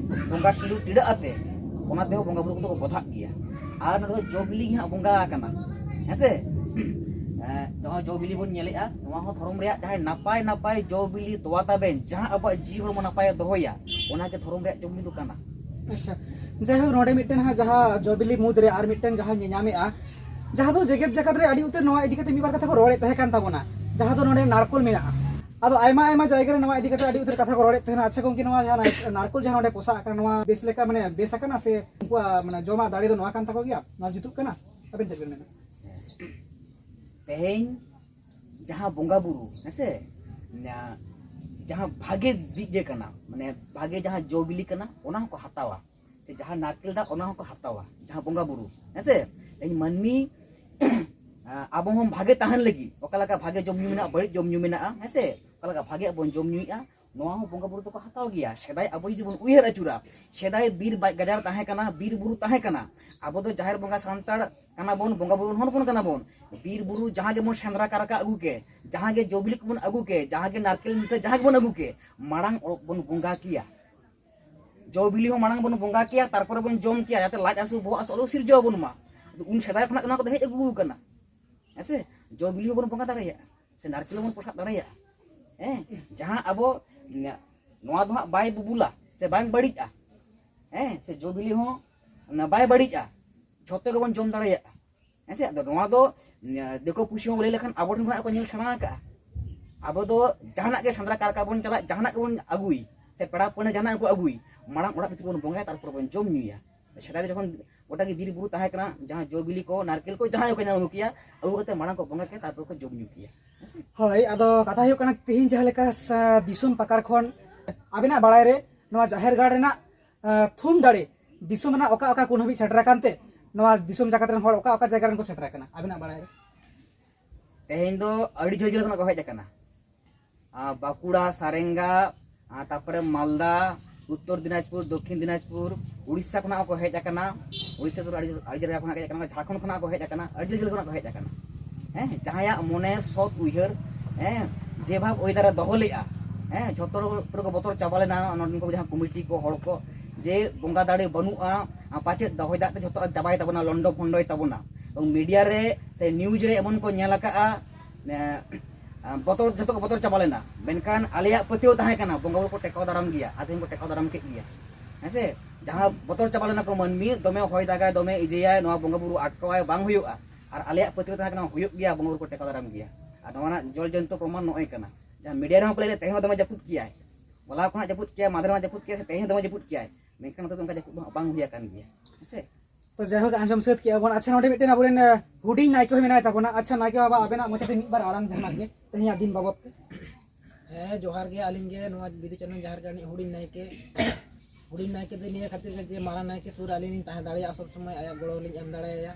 ᱵᱚᱸᱜᱟ ᱥᱤᱸᱫᱩᱨ ᱴᱤᱰᱟᱹᱜ ᱟᱛᱮ, ᱚᱱᱟ ᱛᱮᱦᱚᱸ ᱵᱚᱸᱜᱟ ᱵᱩᱨᱩ ᱠᱚᱫᱚ ᱠᱚ ᱵᱚᱫᱷᱟᱜ ᱜᱮᱭᱟ᱾ ᱟᱨ ᱱᱚᱰᱮ ᱫᱚ ᱡᱚ ᱵᱤᱞᱤ ᱜᱮ ᱦᱟᱸᱜ ᱵᱚᱸᱜᱟ ᱟᱠᱟᱱᱟ, ᱦᱮᱸ ᱥᱮ᱾ ᱮᱸ, ᱱᱚᱜᱼᱚᱭ ᱡᱚ ᱵᱤᱞᱤ ᱵᱚᱱ ᱧᱮᱞᱮᱜᱼᱟ, ᱱᱚᱣᱟ ᱦᱚᱸ ᱫᱷᱚᱨᱚᱢ ᱨᱮᱭᱟᱜ ᱡᱟᱦᱟᱸᱭ ᱱᱟᱯᱟᱭ ᱱᱟᱯᱟᱭ ᱡᱚ ᱵᱤᱞᱤ ᱛᱚᱣᱟ ᱛᱟᱵᱮᱱ, ᱡᱟᱦᱟᱸ ᱟᱵᱚᱣᱟᱜ ᱡᱤᱣᱤ ᱦᱚᱲᱢᱚ ᱱᱟᱯᱟᱭᱮ ᱫᱚᱦᱚᱭᱟ, ᱚᱱᱟ ᱜᱮ ᱫᱷᱚᱨᱚᱢ ᱨᱮᱭᱟᱜ ᱡᱚ ᱵᱤᱞᱤ ᱫᱚ ᱠᱟᱱᱟ᱾ ᱟᱪᱪᱷᱟ, ᱡᱟᱭᱦᱳᱠ, ᱱᱚᱰᱮ ᱢᱤᱫᱴᱮᱱ ᱦᱟᱸᱜ ᱡᱟᱦᱟᱸ ᱡᱚ ᱵᱤᱞᱤ ᱢᱩᱫᱽ ᱨᱮ ᱟᱨ ᱢᱤᱫᱴᱮᱱ ᱡᱟᱦᱟᱸ ᱧᱮᱧᱟᱢᱮᱜᱼᱟ, ᱡᱟᱦᱟᱸ ᱫᱚ ᱡᱮᱜᱮᱛ ᱡᱟᱠᱟᱛ ᱨᱮ ᱟᱹᱰᱤ ᱩᱛᱟᱹᱨ ᱱᱚᱣᱟ ᱤᱫᱤ ᱠᱟᱛᱮ ᱢᱤᱫ ᱵᱟᱨ ᱠᱟᱛᱷᱟ ᱠᱚ ᱨᱚᱲᱮᱫ ᱛᱟᱦᱮᱸ ᱠᱟᱱ ᱛᱟᱵᱚᱱᱟ, ᱡᱟᱦᱟᱸ ᱫᱚ ᱱᱚᱰᱮ ᱱᱟᱲᱠᱳᱞ ᱢᱮᱱᱟᱜᱼᱟ᱾ ᱟᱫᱚ ᱟᱭᱢᱟ ᱟᱭᱢᱟ ᱡᱟᱭᱜᱟ ᱨᱮ ᱱᱚᱣᱟ ᱤᱫᱤ ᱠᱟᱛᱮ ᱟᱹᱰᱤ ᱩᱛᱟᱹᱨ ᱠᱟᱛᱷᱟ ᱠᱚ ᱨᱚᱲᱮᱫ ᱛᱟᱦᱮᱱᱟ᱾ ᱟᱪᱪᱷᱟ ᱜᱚᱢᱠᱮ, ᱱᱚᱣᱟ ᱡᱟᱦᱟᱸ ᱱᱟᱲ-, ᱱᱟᱲᱠᱳᱞ ᱡᱟᱦᱟᱸ ᱱᱚᱰᱮ ᱯᱚᱥᱟᱜ ᱟᱠᱟᱱᱟ, ᱱᱚᱣᱟ ᱵᱮᱥ ᱞᱮᱠᱟ, ᱢᱟᱱᱮ, ᱵᱮᱥ ᱟᱠᱟᱱᱟ ᱥᱮ ᱩᱱᱠᱩᱣᱟᱜ, ᱢᱟᱱᱮ, ᱡᱚᱢᱟᱜ ᱫᱟᱲᱮ ᱫᱚ ᱱᱚᱣᱟ ᱠᱟᱱ ᱛᱟᱠᱚ ᱜᱮᱭᱟ? ᱱᱚᱣᱟ ᱡᱩᱛᱩᱜ ᱠᱟᱱᱟ? ᱟᱵᱮᱱ ᱪᱮᱫ ᱵᱮᱱ ᱢᱮᱱᱟ? ᱛᱮᱦᱮᱧ ᱡᱟᱦᱟᱸ ᱵᱚᱸᱜᱟ ᱵᱩᱨᱩ, ᱦᱮᱸ ᱥᱮ, ᱡᱟᱦᱟᱸ ᱵᱷᱟᱜᱮ ᱫᱤᱠ ᱡᱮ ᱠᱟᱱᱟ, ᱢᱟᱱᱮ, ᱵᱷᱟᱜᱮ ᱡᱟᱦᱟᱸ ᱡᱚ ᱵᱤᱞᱤ ᱠᱟᱱᱟ, ᱚᱱᱟ ᱦᱚᱸᱠᱚ ᱦᱟᱛᱟᱣᱟ, ᱥᱮ ᱡᱟᱦᱟᱸ ᱱᱟᱨᱠᱮᱞ ᱫᱟᱜ, ᱚᱱᱟ ᱦᱚᱸᱠᱚ ᱦᱟᱛᱟᱣᱟ, ᱡᱟᱦᱟᱸ ᱵᱚᱸᱜᱟ ᱵᱩᱨᱩ, ᱦᱮᱸ ᱥᱮ᱾ ᱛᱮᱦᱮᱧ ᱢᱟᱹᱱᱢᱤ ᱟᱵᱚ ᱦᱚᱸ ᱵᱷᱟᱜᱮ ᱛᱟᱦᱮᱱ ᱞᱟᱹᱜᱤᱫ ᱚᱠᱟ ᱞᱮᱠᱟ ᱵᱷᱟᱜᱮ ᱡᱚᱢ ᱧᱩ ᱢᱮᱱᱟᱜᱼᱟ, ᱵᱟᱹᱲᱤᱡ ᱡᱚᱢ ᱧᱩ ᱢᱮᱱᱟᱜᱼᱟ, ᱦᱮᱸ ᱥᱮ, ᱚᱠᱟ ᱞᱮᱠᱟ ᱵᱷᱟᱜᱮᱭᱟᱜ ᱵᱚᱱ ᱡᱚᱢ ᱧᱩᱭᱮᱫᱼᱟ, ᱱᱚᱣᱟ ᱦᱚᱸ ᱵᱚᱸᱜᱟ ᱵᱩᱨᱩ ᱫᱚᱠᱚ ᱦᱟᱛᱟᱣ ᱜᱮᱭᱟ᱾ ᱥᱮᱫᱟᱭ ᱟᱵᱚ ᱡᱩᱫᱤ ᱵᱚᱱ ᱩᱭᱦᱟᱹᱨ ᱟᱹᱪᱩᱨᱟ, ᱥᱮᱫᱟᱭ ᱵᱤᱨ ᱵᱟ- ᱜᱟᱡᱟᱲ ᱛᱟᱦᱮᱸ ᱠᱟᱱᱟ, ᱵᱤᱨ ᱵᱩᱨᱩ ᱛᱟᱦᱮᱸ ᱠᱟᱱᱟ᱾ ᱟᱵᱚ ᱫᱚ ᱡᱟᱦᱮᱨ ᱵᱚᱸᱜᱟ ᱥᱟᱱᱛᱟᱲ ᱠᱟᱱᱟ ᱵᱚᱱ, ᱵᱚᱸᱜᱟ ᱵᱩᱨᱩ ᱦᱚᱲ ᱦᱚᱯᱚᱱ ᱠᱟᱱᱟ ᱵᱚᱱ᱾ ᱵᱤᱨ ᱵᱩᱨᱩ ᱡᱟᱦᱟᱸ ᱜᱮᱵᱚᱱ ᱥᱮᱸᱫᱽᱨᱟ ᱠᱟᱨᱠᱟ ᱟᱹᱜᱩ ᱠᱮ, ᱡᱟᱦᱟᱸ ᱜᱮ ᱡᱚ ᱵᱤᱞᱤ ᱠᱚᱵᱚᱱ ᱟᱹᱜᱩ ᱠᱮ, ᱡᱟᱦᱟᱸ ᱜᱮ ᱱᱟᱨᱠᱮᱞ ᱢᱤᱴᱷᱟᱹ ᱡᱟᱦᱟᱸ ᱜᱮᱵᱚᱱ ᱟᱹᱜᱩ ᱠᱮ, ᱢᱟᱲᱟᱝ ᱚ- ᱵᱚᱱ ᱵᱚᱸᱜᱟ ᱠᱮᱭᱟ᱾ ᱡᱚ ᱵᱤᱞᱤ ᱦᱚᱸ ᱢᱟᱲᱟᱝ ᱵᱚᱱ ᱵᱚᱸᱜᱟ ᱠᱮᱭᱟ, ᱛᱟᱨᱯᱚᱨᱮ ᱵᱚᱱ ᱡᱚᱢ ᱠᱮᱭᱟ, ᱡᱟᱛᱮ ᱞᱟᱡ ᱦᱟᱹᱥᱩ ᱵᱚᱦᱚᱜ ᱦᱟᱹᱥᱩ ᱟᱞᱚ ᱥᱤᱨᱡᱟᱹᱣ ᱟᱵᱚᱱ ᱢᱟ᱾ ᱟᱫᱚ ᱩᱱ ᱥᱮᱫᱟᱭ ᱠᱷᱚᱱᱟᱜ ᱜᱮ ᱱᱚᱣᱟ ᱠᱚᱫᱚ ᱦᱮᱡ ᱟᱹᱜᱩ ᱟᱠᱟᱱᱟ᱾ ᱦᱮᱸ ᱥᱮ? ᱡᱚ ᱵᱤᱞᱤ ᱦᱚᱸᱵᱚᱱ ᱵᱚᱸᱜᱟ ᱫᱟᱲᱮᱭᱟᱜᱼᱟ, ᱥᱮ ᱱᱟᱨᱠᱮᱞ ᱦᱚᱸᱵᱚᱱ ᱯᱨᱚᱥᱟᱫ ᱫᱟᱲᱮᱭᱟᱜᱼᱟ᱾ ᱦᱮᱸ, ᱡᱟᱦᱟᱸ ᱟᱵᱚ ᱱᱚᱣᱟ ᱫᱚ ᱦᱟᱸᱜ ᱵᱟᱭ ᱵᱩᱵᱩᱞᱟ ᱥᱮ ᱵᱟᱝ ᱵᱟᱹᱲᱤᱡᱼᱟ᱾ ᱦᱮᱸ, ᱥᱮ ᱡᱚ ᱵᱤᱞᱤ ᱦᱚᱸ ᱵᱟᱭ ᱵᱟᱹᱲᱤᱡᱼᱟ, ᱡᱷᱚᱛᱚ ᱜᱮᱵᱚᱱ ᱡᱚᱢ ᱫᱟᱲᱮᱭᱟᱜᱼᱟ᱾ ᱦᱮᱸ ᱥᱮ? ᱟᱫᱚ ᱱᱚᱣᱟ ᱫᱚ ᱫᱤᱠᱩ ᱯᱩᱥᱤ ᱦᱚᱸ ᱞᱟᱹᱭ ᱞᱮᱠᱷᱟᱱ ᱟᱵᱚ ᱴᱷᱮᱱ ᱠᱷᱚᱱᱟᱜ ᱠᱚ ᱧᱮᱞ ᱥᱮᱬᱟ ᱟᱠᱟᱫᱼᱟ᱾ ᱟᱵᱚ ᱫᱚ ᱡᱟᱦᱟᱱᱟᱜ ᱜᱮ ᱥᱮᱸᱫᱽᱨᱟ ᱠᱟᱨᱠᱟ ᱵᱚᱱ ᱪᱟᱞᱟᱜ, ᱡᱟᱦᱟᱱᱟᱜ ᱜᱮᱵᱚᱱ ᱟᱹᱜᱩᱭ, ᱥᱮ ᱯᱮᱲᱟ ᱯᱟᱹᱲᱦᱟᱹ ᱡᱟᱦᱟᱱᱟᱜ ᱜᱮᱠᱚ ᱟᱹᱜᱩᱭ, ᱢᱟᱲᱟᱝ ᱚᱲᱟᱜ ᱵᱷᱤᱛᱤᱨ ᱵᱚᱱ ᱵᱚᱸᱜᱟᱭᱟ, ᱛᱟᱨᱯᱚᱨ ᱵᱚᱱ ᱡᱚᱢ ᱧᱩᱭᱟ᱾ ᱥᱮᱫᱟᱭ ᱫᱚ ᱡᱚᱠᱷᱚᱱ ᱜᱚᱴᱟ ᱜᱮ ᱵᱤᱨ ᱵᱩᱨᱩ ᱛᱟᱦᱮᱸ ᱠᱟᱱᱟ, ᱡᱟᱦᱟᱸ ᱡᱚ ᱵᱤᱞᱤ ᱠᱚ, ᱱᱟᱨᱠᱮᱞ ᱠᱚ, ᱡᱟᱦᱟᱸᱭ ᱠᱚ ᱧᱟᱢ ᱟᱹᱜᱩ ᱠᱮᱭᱟ, ᱟᱹᱜᱩ ᱠᱟᱛᱮ ᱢᱟᱲᱟᱝ ᱠᱚ ᱵᱚᱸᱜᱟ ᱠᱮᱭᱟ, ᱛᱟᱨᱯᱚᱨ ᱠᱚ ᱡᱚᱢ ᱧᱩ ᱠᱮᱭᱟ᱾ ᱦᱮᱸ ᱥᱮ? ᱦᱳᱭ, ᱟᱫᱚ ᱠᱟᱛᱷᱟ ᱦᱩᱭᱩᱜ ᱠᱟᱱᱟ, ᱛᱮᱦᱮᱧ ᱡᱟᱦᱟᱸ ᱞᱮᱠᱟ ᱥᱟ- ᱫᱤᱥᱚᱢ ᱯᱟᱠᱟᱲ ᱠᱷᱚᱱ ᱟᱵᱤᱱᱟᱜ ᱵᱟᱲᱟᱭ ᱨᱮ ᱱᱚᱣᱟ ᱡᱟᱦᱮᱨ ᱜᱟᱲ ᱨᱮᱱᱟᱜ ᱟᱸ, ᱛᱷᱩᱢ ᱫᱟᱲᱮ ᱫᱤᱥᱚᱢ ᱨᱮᱱᱟᱜ ᱚᱠᱟ ᱚᱠᱟ ᱠᱚᱱ ᱦᱟᱹᱵᱤᱡ ᱥᱮᱴᱮᱨ ᱟᱠᱟᱱ ᱛᱮ, ᱱᱚᱣᱟ ᱫᱤᱥᱚᱢ ᱡᱟᱠᱟᱛ ᱨᱮᱱ ᱦᱚᱲ ᱚᱠᱟ ᱚᱠᱟ ᱡᱟᱭᱜᱟ ᱨᱮᱱ ᱠᱚ ᱥᱮᱴᱮᱨ ᱟᱠᱟᱱᱟ ᱟᱵᱤᱱᱟᱜ ᱵᱟᱲᱟᱭ ᱨᱮ? ᱛᱮᱦᱮᱧ ᱫᱚ ᱟᱹᱰᱤ ᱡᱷᱟᱹᱞ ᱡᱷᱟᱹᱞ ᱠᱷᱚᱱᱟᱜ ᱠᱚ ᱦᱮᱡ ᱟᱠᱟᱱᱟ᱾ ᱟᱨ ᱵᱟᱸᱠᱩᱲᱟ, ᱥᱟᱨᱮᱝᱜᱟ, ᱟᱨ ᱛᱟᱨᱯᱚᱨᱮ ᱢᱟᱞᱫᱟ, ᱩᱛᱛᱚᱨ ᱫᱤᱱᱟᱡᱽᱯᱩᱨ, ᱫᱚᱠᱠᱷᱤᱱ ᱫᱤᱱᱟᱡᱽᱯᱩᱨ, ᱩᱲᱤᱥᱥᱟ ᱠᱷᱚᱱᱟᱜ ᱦᱚᱸᱠᱚ ᱦᱮᱡ ᱟᱠᱟᱱᱟ᱾ ᱩᱲᱤᱥᱥᱟ ᱫᱚ ᱟᱹᱰᱤ, ᱟᱹᱰᱤ ᱡᱟᱭᱜᱟ ᱠᱷᱚᱱᱟᱜ ᱠᱚ ᱦᱮᱡ ᱟᱠᱟᱱᱟ, ᱡᱷᱟᱲᱠᱷᱚᱸᱰ ᱠᱷᱚᱱᱟᱜ ᱠᱚ ᱦᱮᱡ ᱟᱠᱟᱱᱟ, ᱟᱹᱰᱤ ᱡᱷᱟᱹᱞ ᱠᱷᱚᱱᱟᱜ ᱠᱚ ᱦᱮᱡ ᱟᱠᱟᱱᱟ᱾ ᱦᱮᱸ, ᱡᱟᱦᱟᱸᱭᱟᱜ ᱢᱚᱱᱮ ᱥᱚᱛ ᱩᱭᱦᱟᱹᱨ, ᱦᱮᱸ, ᱡᱮ ᱵᱷᱟᱵᱽ ᱚᱭᱮᱫᱟᱨᱮ ᱫᱚᱦᱚ ᱞᱮᱫᱼᱟ, ᱦᱮᱸ, ᱡᱷᱚᱛᱚ ᱦᱚᱲ ᱯᱩᱨᱟᱹ ᱠᱚ ᱵᱚᱛᱚᱨ ᱪᱟᱵᱟ ᱞᱮᱱᱟ ᱱᱚᱰᱮᱱ ᱠᱚ ᱡᱟᱦᱟᱸ ᱠᱚᱢᱤᱴᱤ ᱠᱚ ᱦᱚᱲ ᱠᱚ, ᱡᱮ ᱵᱚᱸᱜᱟ ᱫᱟᱲᱮ ᱵᱟᱹᱱᱩᱜᱼᱟ, ᱟᱨ ᱯᱟᱪᱮᱫ ᱫᱚ ᱦᱚᱭ ᱫᱟᱜ ᱛᱮ ᱡᱷᱚᱛᱚ ᱪᱟᱵᱟᱭ ᱛᱟᱵᱚᱱᱟ, ᱞᱚᱱᱰᱚ ᱯᱷᱚᱱᱰᱚᱭ ᱛᱟᱵᱚᱱᱟ᱾ ᱮᱵᱚᱝ ᱢᱤᱰᱤᱭᱟ ᱨᱮ ᱥᱮ ᱱᱤᱭᱩᱡᱽ ᱨᱮ ᱮᱢᱚᱱ ᱠᱚ ᱧᱮᱞ ᱟᱠᱟᱫᱼᱟ, ᱮ, ᱵᱚᱛᱚᱨ, ᱡᱷᱚᱛᱚ ᱠᱚ ᱵᱚᱛᱚᱨ ᱪᱟᱵᱟ ᱞᱮᱱᱟ, ᱢᱮᱱᱠᱷᱟᱱ ᱟᱞᱮᱭᱟᱜ ᱯᱟᱹᱛᱭᱟᱹᱣ ᱛᱟᱦᱮᱸ ᱠᱟᱱᱟ ᱵᱚᱸᱜᱟ ᱵᱩᱨᱩ ᱠᱚ ᱴᱮᱠᱟᱣ ᱫᱟᱨᱟᱢ ᱜᱮᱭᱟ, ᱟᱨ ᱛᱮᱦᱮᱧ ᱠᱚ ᱴᱮᱠᱟᱣ ᱫᱟᱨᱟᱢ ᱠᱮᱫ ᱜᱮᱭᱟ᱾ ᱦᱮᱸ ᱥᱮ? ᱡᱟᱦᱟᱸ ᱵᱚᱛᱚᱨ ᱪᱟᱵᱟ ᱞᱮᱱᱟ ᱠᱚ ᱢᱟᱹᱱᱢᱤ, ᱫᱚᱢᱮ ᱦᱚᱭ ᱫᱟᱜᱟᱭ, ᱫᱚᱢᱮ ᱤᱡᱟᱹᱭᱟᱭ, ᱱᱚᱣᱟ ᱵᱚᱸᱜᱟ ᱵᱩᱨᱩ ᱟᱴᱠᱟᱣᱟᱭ, ᱵᱟᱝ ᱦᱩᱭᱩᱜᱼᱟ᱾ ᱟᱨ ᱟᱞᱮᱭᱟᱜ ᱯᱟᱹᱛᱭᱟᱹᱣ ᱛᱟᱦᱮᱸ ᱠᱟᱱᱟ ᱦᱩᱭᱩᱜ ᱜᱮᱭᱟ, ᱵᱚᱸᱜᱟ ᱵᱩᱨᱩ ᱠᱚ ᱴᱮᱠᱟᱣ ᱫᱟᱨᱟᱢ ᱜᱮᱭᱟ᱾ ᱟᱨ ᱱᱚᱣᱟ ᱨᱮᱱᱟᱜ ᱡᱚᱞ ᱡᱚᱱᱛᱚ ᱯᱨᱚᱢᱟᱱ ᱱᱚᱜᱼᱚᱭ ᱠᱟᱱᱟ, ᱡᱟᱦᱟᱸ ᱢᱤᱰᱤᱭᱟ ᱨᱮᱦᱚᱸ ᱠᱚ ᱞᱟᱹᱭ ᱞᱮᱫ, ᱛᱮᱦᱮᱧ ᱦᱚᱸ ᱫᱚᱢᱮ ᱡᱟᱹᱯᱩᱫ ᱠᱮᱭᱟᱭ, ᱦᱚᱞᱟ ᱠᱷᱚᱱᱟᱜ ᱡᱟᱹᱯᱩᱫ ᱠᱮᱭᱟᱭ, ᱢᱟᱫᱷᱮᱨ ᱢᱟ ᱡᱟᱹᱯᱩᱫ ᱠᱮᱭᱟᱭ, ᱥᱮ ᱛᱮᱦᱮᱧ ᱦᱚᱸ ᱫᱚᱢᱮ ᱡᱟᱹᱯᱩᱫ ᱠᱮᱭᱟᱭ, ᱢᱮᱱᱠᱷᱟᱱ ᱱᱚᱛᱮ ᱫᱚ ᱚᱱᱠᱟ ᱡᱟᱹᱯᱩᱫ ᱫᱚ ᱦᱟᱸᱜ ᱵᱟᱝ ᱦᱩᱭ ᱟᱠᱟᱱ ᱜᱮᱭᱟ᱾ ᱦᱮᱸ ᱥᱮ? ᱛᱚ ᱡᱟᱭᱦᱳᱠ, ᱟᱸᱡᱚᱢ ᱥᱟᱹᱛ ᱠᱮᱜᱼᱟ ᱵᱚᱱ᱾ ᱟᱪᱪᱷᱟ, ᱱᱚᱰᱮ ᱢᱤᱫᱴᱮᱱ ᱟᱵᱚᱨᱮᱱ, ᱟᱸ, ᱦᱩᱰᱤᱧ ᱱᱟᱭᱠᱮ ᱦᱚᱸ ᱢᱮᱱᱟᱭ ᱛᱟᱵᱚᱱᱟ᱾ ᱟᱪᱪᱷᱟ ᱱᱟᱭᱠᱮ ᱵᱟᱵᱟ, ᱟᱵᱮᱱᱟᱜ ᱢᱚᱪᱟ ᱛᱮ ᱢᱤᱫ ᱵᱟᱨ ᱟᱲᱟᱝ ᱡᱟᱦᱟᱱᱟᱜ ᱜᱮ ᱛᱮᱦᱮᱧᱟᱜ ᱫᱤᱱ ᱵᱟᱵᱚᱫ ᱛᱮ᱾ ᱦᱮᱸ, ᱡᱚᱦᱟᱨ ᱜᱮ᱾ ᱟᱹᱞᱤᱧ ᱜᱮ ᱱᱚᱣᱟ ᱵᱤᱫᱩ ᱪᱟᱸᱫᱟᱱ ᱡᱟᱦᱮᱨ ᱜᱟᱲ ᱨᱤᱱᱤᱡ ᱦᱩᱰᱤᱧ ᱱᱟᱭᱠᱮ᱾ ᱦᱩᱰᱤᱧ ᱱᱟᱭᱠᱮ ᱫᱚ ᱱᱤᱭᱟᱹ ᱠᱷᱟᱹᱛᱤᱨ ᱜᱮ ᱡᱮ ᱢᱟᱨᱟᱝ ᱱᱟᱭᱠᱮ ᱥᱩᱨ ᱨᱮ ᱟᱹᱞᱤᱧ ᱞᱤᱧ ᱛᱟᱦᱮᱸ ᱫᱟᱲᱮᱭᱟᱜᱼᱟ, ᱥᱚᱵᱽ ᱥᱚᱢᱚᱭ ᱟᱭᱟᱜ ᱜᱚᱲᱚ ᱞᱤᱧ ᱮᱢ ᱫᱟᱲᱮᱭᱟᱭᱟ᱾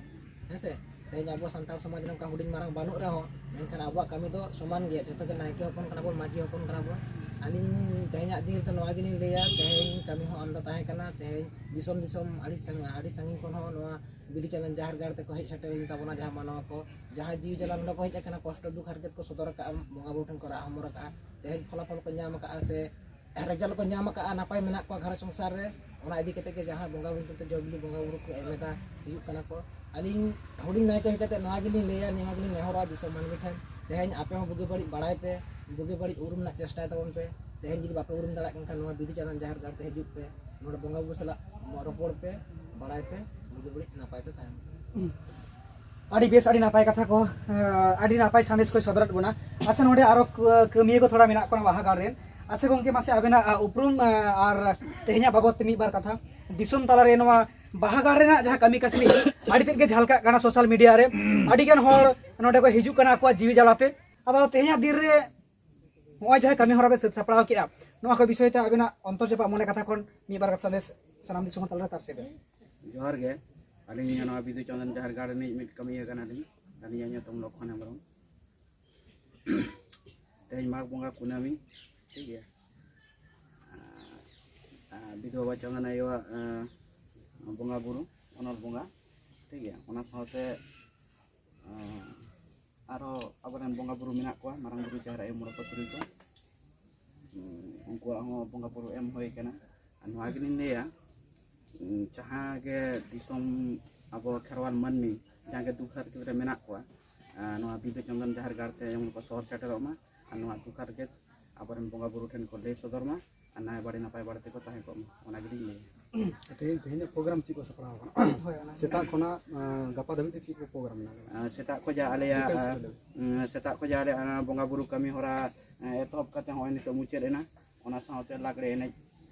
ᱦᱮᱸ ᱥᱮ? ᱛᱮᱦᱮᱧ ᱟᱵᱚ ᱥᱟᱱᱛᱟᱲ ᱥᱚᱢᱟᱡᱽ ᱨᱮ ᱚᱱᱠᱟ ᱦᱩᱰᱤᱧ ᱢᱟᱨᱟᱝ ᱵᱟᱹᱱᱩᱜ ᱨᱮᱦᱚᱸ, ᱢᱮᱱᱠᱷᱟᱱ ᱟᱵᱚᱣᱟᱜ ᱠᱟᱹᱢᱤ ᱫᱚ ᱥᱚᱢᱟᱱ ᱜᱮᱭᱟ᱾ ᱡᱷᱚᱛᱚ ᱜᱮ ᱱᱟᱭᱠᱮ ᱦᱚᱯᱚᱱ ᱠᱟᱱᱟ ᱵᱚᱱ, ᱢᱟᱹᱡᱷᱤ ᱦᱚᱯᱚᱱ ᱠᱟᱱᱟ ᱵᱚᱱ᱾ ᱟᱹᱞᱤᱧ ᱛᱮᱦᱮᱧᱟᱜ ᱫᱤᱱ ᱨᱮᱫᱚ ᱱᱚᱣᱟ ᱜᱮᱞᱤᱧ ᱞᱟᱹᱭᱟ, ᱛᱮᱦᱮᱧ ᱠᱟᱹᱢᱤ ᱦᱚᱸ ᱟᱢᱫᱟ ᱛᱟᱦᱮᱸ ᱠᱟᱱᱟ, ᱛᱮᱦᱮᱧ ᱫᱤᱥᱚᱢ ᱫᱤᱥᱚᱢ ᱟᱹᱰᱤ ᱥᱟᱺᱜᱤᱧ, ᱟᱹᱰᱤ ᱥᱟᱺᱜᱤᱧ ᱠᱷᱚᱱ ᱦᱚᱸ ᱱᱚᱣᱟ ᱵᱤᱫᱩ ᱪᱟᱸᱫᱟᱱ ᱡᱟᱦᱮᱨ ᱜᱟᱲ ᱛᱮᱠᱚ ᱦᱮᱡ ᱥᱮᱴᱮᱨ ᱞᱮᱱ ᱛᱟᱵᱚᱱᱟ ᱡᱟᱦᱟᱸ ᱢᱟᱱᱣᱟ ᱠᱚ, ᱡᱟᱦᱟᱸ ᱡᱤᱣᱤ ᱡᱟᱞᱟ ᱱᱚᱰᱮ ᱠᱚ ᱦᱮᱡ ᱟᱠᱟᱱᱟ, ᱠᱚᱥᱴᱚ ᱫᱩᱠ ᱦᱟᱨᱠᱮᱛ ᱠᱚ ᱥᱚᱫᱚᱨ ᱟᱠᱟᱫᱼᱟ, ᱵᱚᱸᱜᱟ ᱵᱩᱨᱩ ᱴᱷᱮᱱ ᱠᱚ ᱨᱟᱜ ᱦᱚᱢᱚᱨ ᱟᱠᱟᱫᱼᱟ, ᱛᱮᱦᱮᱧ ᱯᱷᱚᱞᱟᱯᱷᱚᱞ ᱠᱚ ᱧᱟᱢ ᱟᱠᱟᱫᱼᱟ ᱥᱮ ᱨᱮᱡᱟᱞᱴ ᱠᱚ ᱧᱟᱢ ᱟᱠᱟᱫᱼᱟ, ᱱᱟᱯᱟᱭ ᱢᱮᱱᱟᱜ ᱠᱚᱣᱟ ᱜᱷᱟᱨᱚᱸᱡᱽ ᱥᱚᱝᱥᱟᱨ ᱨᱮ, ᱚᱱᱟ ᱤᱫᱤ ᱠᱟᱛᱮ ᱜᱮ ᱡᱟᱦᱟᱸ ᱵᱚᱸᱜᱟ ᱵᱩᱨᱩ ᱛᱮ ᱡᱚ ᱵᱤᱞᱤ ᱵᱚᱸᱜᱟ ᱵᱩᱨᱩ ᱠᱚ ᱮᱢ ᱮᱫᱟ, ᱦᱤᱡᱩᱜ ᱠᱟᱱᱟ ᱠᱚ᱾ ᱟᱹᱞᱤᱧ ᱦᱩᱰᱤᱧ ᱱᱟᱭᱠᱮ ᱦᱩᱭ ᱠᱟᱛᱮ ᱱᱚᱣᱟ ᱜᱮᱞᱤᱧ ᱞᱟᱹᱭᱟ, ᱱᱚᱣᱟ ᱜᱮᱞᱤᱧ ᱱᱮᱦᱚᱨᱚᱜᱼᱟ ᱫᱤᱥᱚᱢ ᱢᱟᱹᱱᱢᱤ ᱴᱷᱮᱱ, ᱛᱮᱦᱮᱧ ᱟᱯᱮ ᱦᱚᱸ ᱵᱩᱜᱤ ᱵᱟᱹᱲᱤᱡ ᱵᱟᱲᱟᱭ ᱯᱮ, ᱵᱩᱜᱤ ᱵᱟᱹᱲᱤᱡ ᱩᱨᱩᱢ ᱨᱮᱱᱟᱜ ᱪᱮᱥᱴᱟᱭ ᱛᱟᱵᱚᱱ ᱯᱮ᱾ ᱛᱮᱦᱮᱧ ᱡᱩᱫᱤ ᱵᱟᱯᱮ ᱩᱨᱩᱢ ᱫᱟᱲᱮᱭᱟᱜ ᱠᱟᱱ ᱠᱷᱟᱱ, ᱱᱚᱣᱟ ᱵᱤᱫᱩ ᱪᱟᱸᱫᱟᱱ ᱡᱟᱦᱮᱨ ᱜᱟᱲ ᱛᱮ ᱦᱤᱡᱩᱜ ᱯᱮ, ᱱᱚᱰᱮ ᱵᱚᱸᱜᱟ ᱵᱩᱨᱩ ᱥᱟᱞᱟᱜ ᱨᱚᱯᱚᱲ ᱯᱮ, ᱵᱟᱲᱟᱭ ᱯᱮ, ᱵᱩᱜᱤ ᱵᱟᱹᱲᱤᱡ ᱱᱟᱯᱟᱭ ᱛᱮ ᱛᱟᱦᱮᱱ ᱯᱮ᱾ ᱟᱹᱰᱤ ᱵᱮᱥ, ᱟᱹᱰᱤ ᱱᱟᱯᱟᱭ ᱠᱟᱛᱷᱟ ᱠᱚ, ᱟᱹᱰᱤ ᱱᱟᱯᱟᱭ ᱥᱟᱸᱫᱮᱥ ᱠᱚᱭ ᱥᱚᱫᱚᱨᱟᱫ ᱵᱚᱱᱟ᱾ ᱟᱪᱪᱷᱟ, ᱱᱚᱰᱮ ᱟᱨᱚ ᱠᱟᱹᱢᱤᱭᱟᱹ ᱠᱚ ᱛᱷᱚᱲᱟ ᱢᱮᱱᱟᱜ ᱠᱚᱣᱟ ᱵᱟᱦᱟ ᱜᱟᱲ ᱨᱮᱱ᱾ ᱟᱪᱪᱷᱟ ᱜᱚᱢᱠᱮ, ᱢᱟᱥᱮ ᱟᱵᱮᱱᱟᱜ ᱩᱯᱨᱩᱢ ᱟᱨ ᱛᱮᱦᱮᱧᱟᱜ ᱵᱟᱵᱚᱫ ᱛᱮ ᱢᱤᱫ ᱵᱟᱨ ᱠᱟᱛᱷᱟ, ᱫᱤᱥᱚᱢ ᱛᱟᱞᱟᱨᱮ ᱱᱚᱣᱟ ᱵᱟᱦᱟ ᱜᱟᱲ ᱨᱮᱱᱟᱜ ᱡᱟᱦᱟᱸ ᱠᱟᱹᱢᱤ ᱠᱟᱹᱥᱱᱤ ᱟᱹᱰᱤ ᱛᱮᱫ ᱜᱮ ᱡᱷᱟᱞᱠᱟᱜ ᱠᱟᱱᱟ ᱥᱳᱥᱟᱞ ᱢᱤᱰᱤᱭᱟ ᱨᱮ, ᱟᱹᱰᱤ ᱜᱟᱱ ᱦᱚᱲ ᱱᱚᱰᱮ ᱠᱚ ᱦᱤᱡᱩᱜ ᱠᱟᱱᱟ ᱟᱠᱚᱣᱟᱜ ᱡᱤᱣᱤ ᱡᱟᱞᱟᱛᱮ᱾ ᱟᱫᱚ ᱛᱮᱦᱮᱧᱟᱜ ᱫᱤᱱ ᱨᱮ ᱱᱚᱜᱼᱚᱭ ᱡᱟᱦᱟᱸ ᱠᱟᱹᱢᱤ ᱦᱚᱨᱟ ᱵᱮᱱ ᱥᱟᱹᱛ ᱥᱟᱯᱲᱟᱣ ᱠᱮᱫᱼᱟ, ᱱᱚᱣᱟ ᱠᱚ ᱵᱤᱥᱚᱭ ᱛᱮ ᱟᱵᱮᱱᱟᱜ ᱚᱱᱛᱚᱨ ᱪᱟᱯᱟᱜ ᱢᱚᱱᱮ ᱠᱟᱛᱷᱟ ᱠᱷᱚᱱ ᱢᱤᱫ ᱵᱟᱨ ᱠᱟᱛᱷᱟ ᱥᱟᱸᱫᱮᱥ ᱥᱟᱱᱟᱢ ᱫᱤᱥᱚᱢ ᱦᱚᱲ ᱛᱟᱞᱟᱨᱮ ᱛᱟᱨᱥᱮ ᱵᱮᱱ᱾ ᱡᱚᱦᱟᱨ ᱜᱮ᱾ ᱟᱹᱞᱤᱧ ᱱᱚᱣᱟ ᱵᱤᱫᱩ ᱪᱟᱸᱫᱟᱱ ᱡᱟᱦᱮᱨ ᱜᱟᱲ ᱨᱤᱱᱤᱡ ᱢᱤᱫ ᱠᱟᱹᱢᱤᱭᱟᱹ ᱠᱟᱱᱟᱞᱤᱧ᱾ ᱟᱹᱞᱤᱧᱟᱜ ᱧᱩᱛᱩᱢ ᱞᱚᱠᱠᱷᱚᱱ ᱦᱮᱢᱵᱨᱚᱢ᱾ ᱛᱮᱦᱮᱧ ᱢᱟᱜᱽ ᱵᱚᱸᱜᱟ ᱠᱩᱱᱟᱹᱢᱤ, ᱴᱷᱤᱠ ᱜᱮᱭᱟ᱾ ᱟᱨ, ᱟᱨ ᱵᱤᱫᱩ ᱵᱟᱵᱟ ᱪᱟᱸᱫᱟᱱ ᱟᱭᱳᱣᱟᱜ, ᱟᱸ, ᱵᱚᱸᱜᱟ ᱵᱩᱨᱩ, ᱚᱱᱚᱞ ᱵᱚᱸᱜᱟ, ᱴᱷᱤᱠ ᱜᱮᱭᱟ᱾ ᱚᱱᱟ ᱥᱟᱶᱛᱮ, ᱟᱸ, ᱟᱨᱦᱚᱸ ᱟᱵᱚᱨᱮᱱ ᱵᱚᱸᱜᱟ ᱵᱩᱨᱩ ᱢᱮᱱᱟᱜ ᱠᱚᱣᱟ, ᱢᱟᱨᱟᱝ ᱵᱩᱨᱩ, ᱡᱟᱦᱮᱨ ᱟᱭᱳ, ᱢᱚᱬᱮ ᱠᱚ ᱛᱩᱨᱩᱭ ᱠᱚ᱾ ᱩᱸ, ᱩᱱᱠᱩᱣᱟᱜ ᱦᱚᱸ ᱵᱚᱸᱜᱟ ᱵᱩᱨᱩ ᱮᱢ ᱦᱩᱭ ᱠᱟᱱᱟ᱾ ᱟᱨ ᱱᱚᱣᱟ ᱜᱮᱞᱤᱧ ᱞᱟᱹᱭᱟ, ᱩᱸ, ᱡᱟᱦᱟᱸ ᱜᱮ ᱫᱤᱥᱚᱢ ᱟᱵᱚ ᱠᱷᱮᱨᱣᱟᱞ ᱢᱟᱹᱱᱢᱤ ᱡᱟᱦᱟᱸ ᱜᱮ ᱫᱩᱠ ᱦᱟᱨᱠᱮᱛ ᱨᱮ ᱢᱮᱱᱟᱜ ᱠᱚᱣᱟ, ᱟᱨ ᱱᱚᱣᱟ ᱵᱤᱫᱩ ᱪᱟᱸᱫᱟᱱ ᱡᱟᱦᱮᱨ ᱜᱟᱲ ᱛᱮ ᱡᱮᱢᱚᱱ ᱠᱚ ᱥᱚᱦᱚᱨ ᱥᱮᱴᱮᱨᱚᱜ ᱢᱟ ᱟᱨ ᱱᱚᱣᱟ ᱫᱩᱠ ᱦᱟᱨᱠᱮᱛ ᱟᱵᱚᱨᱮᱱ ᱵᱚᱸᱜᱟ ᱵᱩᱨᱩ ᱴᱷᱮᱱ ᱠᱚ ᱞᱟᱹᱭ ᱥᱚᱫᱚᱨ ᱢᱟ ᱟᱨ ᱱᱟᱭ ᱵᱟᱲᱮ ᱱᱟᱯᱟᱭ ᱵᱟᱲᱮ ᱛᱮᱠᱚ ᱛᱟᱦᱮᱸ ᱠᱚᱜ ᱢᱟ, ᱚᱱᱟ ᱜᱮᱞᱤᱧ ᱞᱟᱹᱭᱟ᱾ ᱛᱮᱦᱮᱧ, ᱛᱮᱦᱮᱧᱟᱜ ᱯᱨᱳᱜᱨᱟᱢ ᱪᱮᱫ ᱠᱚ ᱥᱟᱯᱲᱟᱣ ᱟᱠᱟᱱᱟ? ᱦᱳᱭ, ᱚᱱᱟ ᱥᱮᱛᱟᱜ ᱠᱷᱚᱱᱟᱜ, ᱟᱸ, ᱜᱟᱯᱟ ᱫᱷᱟᱹᱵᱤᱡ ᱛᱮ ᱪᱮᱫ ᱠᱚ ᱯᱨᱳᱜᱨᱟᱢ ᱢᱮᱱᱟᱜ ᱟᱠᱟᱫᱟ? ᱟᱸ, ᱥᱮᱛᱟᱜ ᱠᱷᱚᱱ ᱡᱟ ᱟᱞᱮᱭᱟᱜ, ᱰᱤᱴᱮᱞᱥ ᱟᱸ, ᱞᱟᱹᱭ ᱞᱮᱢ᱾ ᱩᱸ, ᱥᱮᱛᱟᱜ ᱠᱷᱚᱱ ᱡᱟ ᱟᱞᱮᱭᱟᱜ ᱚᱱᱟ ᱵᱚᱸᱜᱟ ᱵᱩᱨᱩ ᱠᱟᱹᱢᱤ ᱦᱚᱨᱟ, ᱟᱸ, ᱮᱛᱚᱦᱚᱵ ᱠᱟᱛᱮ ᱦᱚᱸᱜᱼᱚᱭ ᱱᱤᱛᱚᱜ ᱢᱩᱪᱟᱹᱫ ᱮᱱᱟ᱾ ᱚᱱᱟ ᱥᱟᱶᱛᱮ ᱞᱟᱜᱽᱲᱮ ᱮᱱᱮᱡ,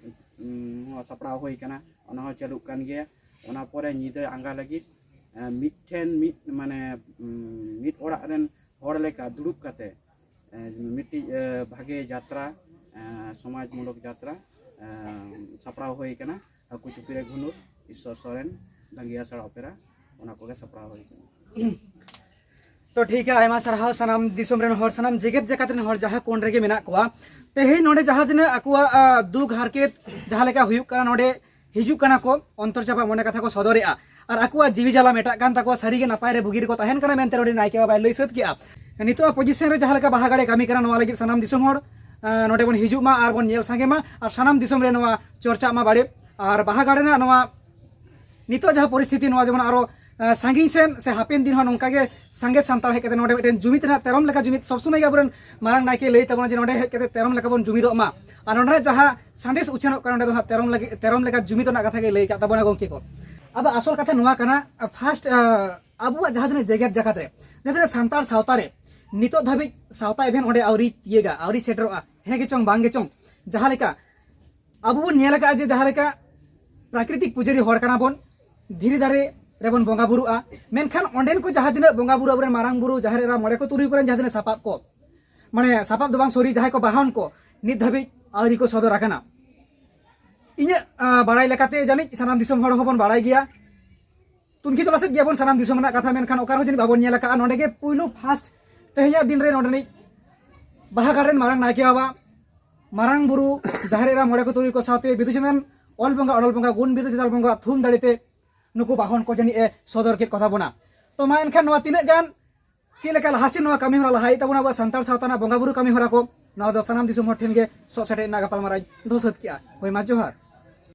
ᱩᱸ, ᱦᱚᱸ ᱥᱟᱯᱲᱟᱣ ᱦᱩᱭ ᱠᱟᱱᱟ, ᱚᱱᱟ ᱦᱚᱸ ᱪᱟᱹᱞᱩᱜ ᱠᱟᱱ ᱜᱮᱭᱟ᱾ ᱚᱱᱟ ᱯᱚᱨᱮ ᱧᱤᱫᱟᱹ ᱟᱸᱜᱟ ᱞᱟᱹᱜᱤᱫ, ᱟᱸ, ᱢᱤᱫᱴᱷᱮᱱ ᱢᱤᱫ, ᱢᱟᱱᱮ, ᱩᱸ, ᱢᱤᱫ ᱚᱲᱟᱜ ᱨᱮᱱ ᱦᱚᱲ ᱞᱮᱠᱟ ᱫᱩᱲᱩᱵ ᱠᱟᱛᱮ, ᱮᱸ, ᱢᱤᱫᱴᱤᱡ, ᱮᱸ, ᱵᱷᱟᱜᱮ ᱡᱟᱛᱨᱟ, ᱮᱸ, ᱥᱚᱢᱟᱡᱽᱢᱩᱞᱚᱠ ᱡᱟᱛᱨᱟ, ᱮᱸ, ᱥᱟᱯᱲᱟᱣ ᱦᱩᱭ ᱠᱟᱱᱟ᱾ ᱦᱟᱹᱠᱩ ᱪᱩᱯᱤ ᱨᱮ ᱜᱷᱩᱱᱩᱨ, ᱤᱥᱥᱚᱨ ᱥᱚᱨᱮᱱ, ᱰᱟᱝᱜᱤᱭᱟ ᱥᱟᱲᱟ ᱚᱯᱮᱨᱟ, ᱚᱱᱟ ᱠᱚᱜᱮ ᱥᱟᱯᱲᱟᱣ ᱦᱩᱭ ᱠᱟᱱᱟ᱾ ᱛᱚ ᱴᱷᱤᱠ ᱜᱮᱭᱟ, ᱟᱭᱢᱟ ᱥᱟᱨᱦᱟᱣ ᱥᱟᱱᱟᱢ ᱫᱤᱥᱚᱢ ᱨᱮᱱ ᱦᱚᱲ, ᱥᱟᱱᱟᱢ ᱡᱮᱜᱮᱛ ᱡᱟᱠᱟᱛ ᱨᱮᱱ ᱦᱚᱲ ᱡᱟᱦᱟᱸ ᱠᱚᱬ ᱨᱮᱜᱮ ᱢᱮᱱᱟᱜ ᱠᱚᱣᱟ᱾ ᱛᱮᱦᱮᱧ ᱱᱚᱰᱮ ᱡᱟᱦᱟᱸ ᱛᱤᱱᱟᱹᱜ ᱟᱠᱚᱣᱟᱜ ᱟᱸ, ᱫᱩᱠ ᱦᱟᱨᱠᱮᱛ ᱡᱟᱦᱟᱸ ᱞᱮᱠᱟ ᱦᱩᱭᱩᱜ ᱠᱟᱱᱟ, ᱱᱚᱰᱮ ᱦᱤᱡᱩᱜ ᱠᱟᱱᱟ ᱠᱚ, ᱚᱱᱛᱚᱨ ᱪᱟᱯᱟ ᱢᱚᱱᱮ ᱠᱟᱛᱷᱟ ᱠᱚ ᱥᱚᱫᱚᱨᱮᱜᱼᱟ᱾ ᱟᱨ ᱟᱠᱚᱣᱟᱜ ᱡᱤᱣᱤ ᱡᱟᱞᱟ ᱢᱮᱴᱟᱜ ᱠᱟᱱ ᱛᱟᱠᱚᱣᱟ, ᱥᱟᱹᱨᱤᱜᱮ ᱱᱟᱯᱟᱭ ᱨᱮ ᱵᱩᱜᱤ ᱨᱮᱠᱚ ᱛᱟᱦᱮᱱ ᱠᱟᱱᱟ ᱢᱮᱱᱛᱮ ᱱᱚᱰᱮ ᱱᱟᱭᱠᱮ ᱵᱟᱵᱟᱭ ᱞᱟᱹᱭ ᱥᱟᱹᱛ ᱠᱮᱜᱼᱟ᱾ ᱱᱤᱛᱚᱜ ᱯᱚᱡᱤᱥᱚᱱ ᱨᱮ ᱡᱟᱦᱟᱸ ᱞᱮᱠᱟ ᱵᱟᱦᱟ ᱜᱟᱲᱮ ᱠᱟᱹᱢᱤ ᱠᱟᱱᱟ, ᱱᱚᱣᱟ ᱞᱟᱹᱜᱤᱫ ᱥᱟᱱᱟᱢ ᱫᱤᱥᱚᱢ ᱦᱚᱲ ᱟᱸ, ᱱᱚᱰᱮ ᱵᱚᱱ ᱦᱤᱡᱩᱜ ᱢᱟ ᱟᱨ ᱵᱚᱱ ᱧᱮᱞ ᱥᱟᱸᱜᱮ ᱢᱟ, ᱟᱨ ᱥᱟᱱᱟᱢ ᱫᱤᱥᱚᱢ ᱨᱮ ᱱᱚᱣᱟ ᱪᱚᱨᱪᱟᱜ ᱢᱟ ᱵᱟᱲᱮ᱾ ᱟᱨ ᱵᱟᱦᱟ ᱜᱟᱲ ᱨᱮᱱᱟᱜ ᱱᱚᱣᱟ ᱱᱤᱛᱚᱜ ᱡᱟᱦᱟᱸ ᱯᱚᱨᱤᱥᱛᱷᱤᱛᱤ, ᱱᱚᱣᱟ ᱡᱮᱢᱚᱱ ᱟᱨᱚ ᱟᱸ, ᱥᱟᱺᱜᱤᱧ ᱥᱮᱱ ᱥᱮ ᱦᱟᱯᱮᱱ ᱫᱤᱱ ᱦᱚᱸ ᱱᱚᱝᱠᱟ ᱜᱮ ᱥᱟᱸᱜᱮ ᱥᱟᱱᱛᱟᱲ ᱦᱮᱡ ᱠᱟᱛᱮ ᱱᱚᱰᱮ ᱢᱤᱫᱴᱮᱱ ᱡᱩᱢᱤᱫ ᱨᱮᱱᱟᱜ ᱛᱮᱨᱚᱢ ᱞᱮᱠᱟ ᱡᱩᱢᱤᱫ, ᱥᱚᱵ ᱥᱚᱢᱚᱭ ᱜᱮ ᱟᱵᱚᱨᱮᱱ ᱢᱟᱨᱟᱝ ᱱᱟᱭᱠᱮ ᱞᱟᱹᱭ ᱛᱟᱵᱚᱱᱟ ᱡᱮ ᱱᱚᱰᱮ ᱦᱮᱡ ᱠᱟᱛᱮ ᱛᱮᱨᱚᱢ ᱞᱮᱠᱟ ᱵᱚᱱ ᱡᱩᱢᱤᱫᱚᱜ ᱢᱟ᱾ ᱟᱨ ᱱᱚᱰᱮ ᱡᱟᱦᱟᱸ ᱥᱟᱸᱫᱮᱥ ᱩᱪᱷᱟᱹᱱᱚᱜ ᱠᱟᱱᱟ, ᱱᱚᱰᱮ ᱫᱚ ᱦᱟᱸᱜ ᱛᱮᱨᱚᱢ ᱞᱟᱹᱜᱤᱫ, ᱛᱮᱨᱚᱢ ᱞᱮᱠᱟ ᱡᱩᱢᱤᱫ ᱨᱮᱱᱟᱜ ᱠᱟᱛᱷᱟ ᱜᱮ ᱞᱟᱹᱭ ᱠᱟᱜ ᱛᱟᱵᱚᱱᱟ ᱜᱚᱢᱠᱮ ᱠᱚ᱾ ᱟᱫᱚ ᱟᱥᱚᱞ ᱠᱟᱛᱷᱟ ᱱᱚᱣᱟ ᱠᱟᱱᱟ, ᱯᱷᱟᱥᱴ ᱟᱵᱚᱣᱟᱜ ᱡᱟᱦᱟᱸ ᱛᱤᱱᱟᱹᱜ ᱡᱮᱜᱮᱛ ᱡᱟᱠᱟᱛ ᱨᱮ, ᱡᱟᱦᱟᱸ ᱛᱤᱱᱟᱹᱜ ᱥᱟᱱᱛᱟᱲ ᱥᱟᱶᱛᱟ ᱨᱮ ᱱᱤᱛᱚᱜ ᱫᱷᱟᱹᱵᱤᱡ ᱥᱟᱶᱛᱟ ᱮᱵᱷᱮᱱ ᱚᱸᱰᱮ ᱟᱹᱣᱨᱤ ᱛᱤᱭᱟᱹᱜᱟ, ᱟᱹᱣᱨᱤ ᱥᱮᱴᱮᱨᱚᱜᱼᱟ, ᱦᱮᱸ ᱜᱮ ᱪᱚᱝ ᱵᱟᱝ ᱜᱮ ᱪᱚᱝ, ᱡᱟᱦᱟᱸ ᱞᱮᱠᱟ ᱟᱵᱚ ᱵᱚᱱ ᱧᱮᱞ ᱟᱠᱟᱫᱼᱟ ᱡᱮ ᱡᱟᱦᱟᱸ ᱞᱮᱠᱟ ᱯᱨᱟᱠᱨᱤᱛᱤᱠ ᱯᱩᱡᱟᱹᱨᱤ ᱦᱚᱲ ᱠᱟᱱᱟ ᱵᱚᱱ, ᱫᱷᱤᱨᱤ ᱫᱟᱨᱮ ᱨᱮᱵᱚᱱ ᱵᱚᱸᱜᱟ ᱵᱩᱨᱩᱜᱼᱟ, ᱢᱮᱱᱠᱷᱟᱱ ᱚᱸᱰᱮᱱ ᱠᱚ ᱡᱟᱦᱟᱸ ᱛᱤᱱᱟᱹᱜ ᱵᱚᱸᱜᱟ ᱵᱩᱨᱩ ᱟᱵᱚᱨᱮᱱ ᱢᱟᱨᱟᱝ ᱵᱩᱨᱩ, ᱡᱟᱦᱮᱨ ᱮᱨᱟ, ᱢᱚᱬᱮ ᱠᱚ ᱛᱩᱨᱩᱭ ᱠᱚᱨᱮᱱ ᱡᱟᱦᱟᱸ ᱛᱤᱱᱟᱹᱜ ᱥᱟᱯᱟᱵ ᱠᱚ, ᱢᱟᱱᱮ ᱥᱟᱯᱟᱵ ᱫᱚ ᱵᱟᱝ, ᱥᱚᱨᱤ, ᱡᱟᱦᱟᱸᱭ ᱠᱚ ᱵᱟᱦᱚᱱ ᱠᱚ ᱱᱤᱛ ᱫᱷᱟᱹᱵᱤᱡ ᱟᱹᱣᱨᱤ ᱠᱚ ᱥᱚᱫᱚᱨ ᱟᱠᱟᱱᱟ᱾ ᱤᱧᱟᱹᱜ ᱟᱸ, ᱵᱟᱲᱟᱭ ᱞᱮᱠᱟᱛᱮ ᱡᱟᱹᱱᱤᱡ ᱥᱟᱱᱟᱢ ᱫᱤᱥᱚᱢ ᱦᱚᱲ ᱦᱚᱸᱵᱚᱱ ᱵᱟᱲᱟᱭ ᱜᱮᱭᱟ, ᱛᱩᱱᱠᱷᱤ ᱛᱚᱞᱟᱥᱮᱫ ᱜᱮᱭᱟᱵᱚᱱ ᱥᱟᱱᱟᱢ ᱫᱤᱥᱚᱢ ᱨᱮᱱᱟᱜ ᱠᱟᱛᱷᱟ, ᱢᱮᱱᱠᱷᱟᱱ ᱚᱠᱟ ᱨᱮᱦᱚᱸ ᱡᱟᱹᱱᱤᱡ ᱵᱟᱵᱚᱱ ᱧᱮᱞ ᱟᱠᱟᱫᱼᱟ᱾ ᱱᱚᱰᱮ ᱜᱮ ᱯᱩᱭᱞᱩ ᱯᱷᱟᱥᱴ ᱛᱮᱦᱮᱧᱟᱜ ᱫᱤᱱ ᱨᱮ ᱱᱚᱰᱮᱱᱤᱡ ᱵᱟᱦᱟ ᱜᱟᱲ ᱨᱮᱱ ᱢᱟᱨᱟᱝ ᱱᱟᱭᱠᱮ ᱵᱟᱵᱟ, ᱢᱟᱨᱟᱝ ᱵᱩᱨᱩ, ᱡᱟᱦᱮᱨ ᱮᱨᱟ, ᱢᱚᱬᱮ ᱠᱚ ᱛᱩᱨᱩᱭ ᱠᱚ ᱥᱟᱶᱛᱮ ᱵᱤᱫᱩ ᱪᱟᱸᱫᱟᱱ ᱚᱞ ᱵᱚᱸᱜᱟ, ᱚᱱᱚᱞ ᱵᱚᱸᱜᱟ, ᱜᱩᱱ ᱵᱤᱫᱩ ᱪᱟᱸᱫᱟᱱ ᱵᱚᱸᱜᱟ ᱛᱷᱩᱢ ᱫᱟᱲᱮᱛᱮ ᱱᱩᱠᱩ ᱵᱟᱦᱚᱱ ᱠᱚ ᱡᱟᱹᱱᱤᱡ ᱮ ᱥᱚᱫᱚᱨ ᱠᱮᱫ ᱠᱚᱛᱟ ᱵᱚᱱᱟ᱾ ᱛᱚ ᱢᱟ ᱮᱱᱠᱷᱟᱱ ᱱᱚᱣᱟ ᱛᱤᱱᱟᱹᱜ ᱜᱟᱱ ᱪᱮᱫ ᱞᱮᱠᱟ ᱞᱟᱦᱟ ᱥᱮᱫ ᱱᱚᱣᱟ ᱠᱟᱹᱢᱤ ᱦᱚᱨᱟ ᱞᱟᱦᱟ ᱤᱫᱤ ᱛᱟᱵᱚᱱᱟ, ᱟᱵᱚᱣᱟᱜ ᱥᱟᱱᱛᱟᱲ ᱥᱟᱶᱛᱟ ᱨᱮᱱᱟᱜ ᱵᱚᱸᱜᱟ ᱵᱩᱨᱩ ᱠᱟᱹᱢᱤ ᱦᱚᱨᱟ ᱠᱚ, ᱱᱚᱣᱟ ᱫᱚ ᱥᱟᱱᱟᱢ ᱫᱤᱥᱚᱢ ᱦᱚᱲ ᱴᱷᱮᱱ ᱜᱮ ᱥᱚᱜ ᱥᱮᱴᱮᱨ ᱨᱮᱱᱟᱜ ᱜᱟᱯᱟᱞᱢᱟᱨᱟᱣ ᱤᱧ ᱫᱚᱦᱚ ᱥᱟᱹᱛ ᱠᱮᱜᱼᱟ᱾ ᱦᱳᱭ ᱢᱟ ᱡᱚᱦᱟᱨ᱾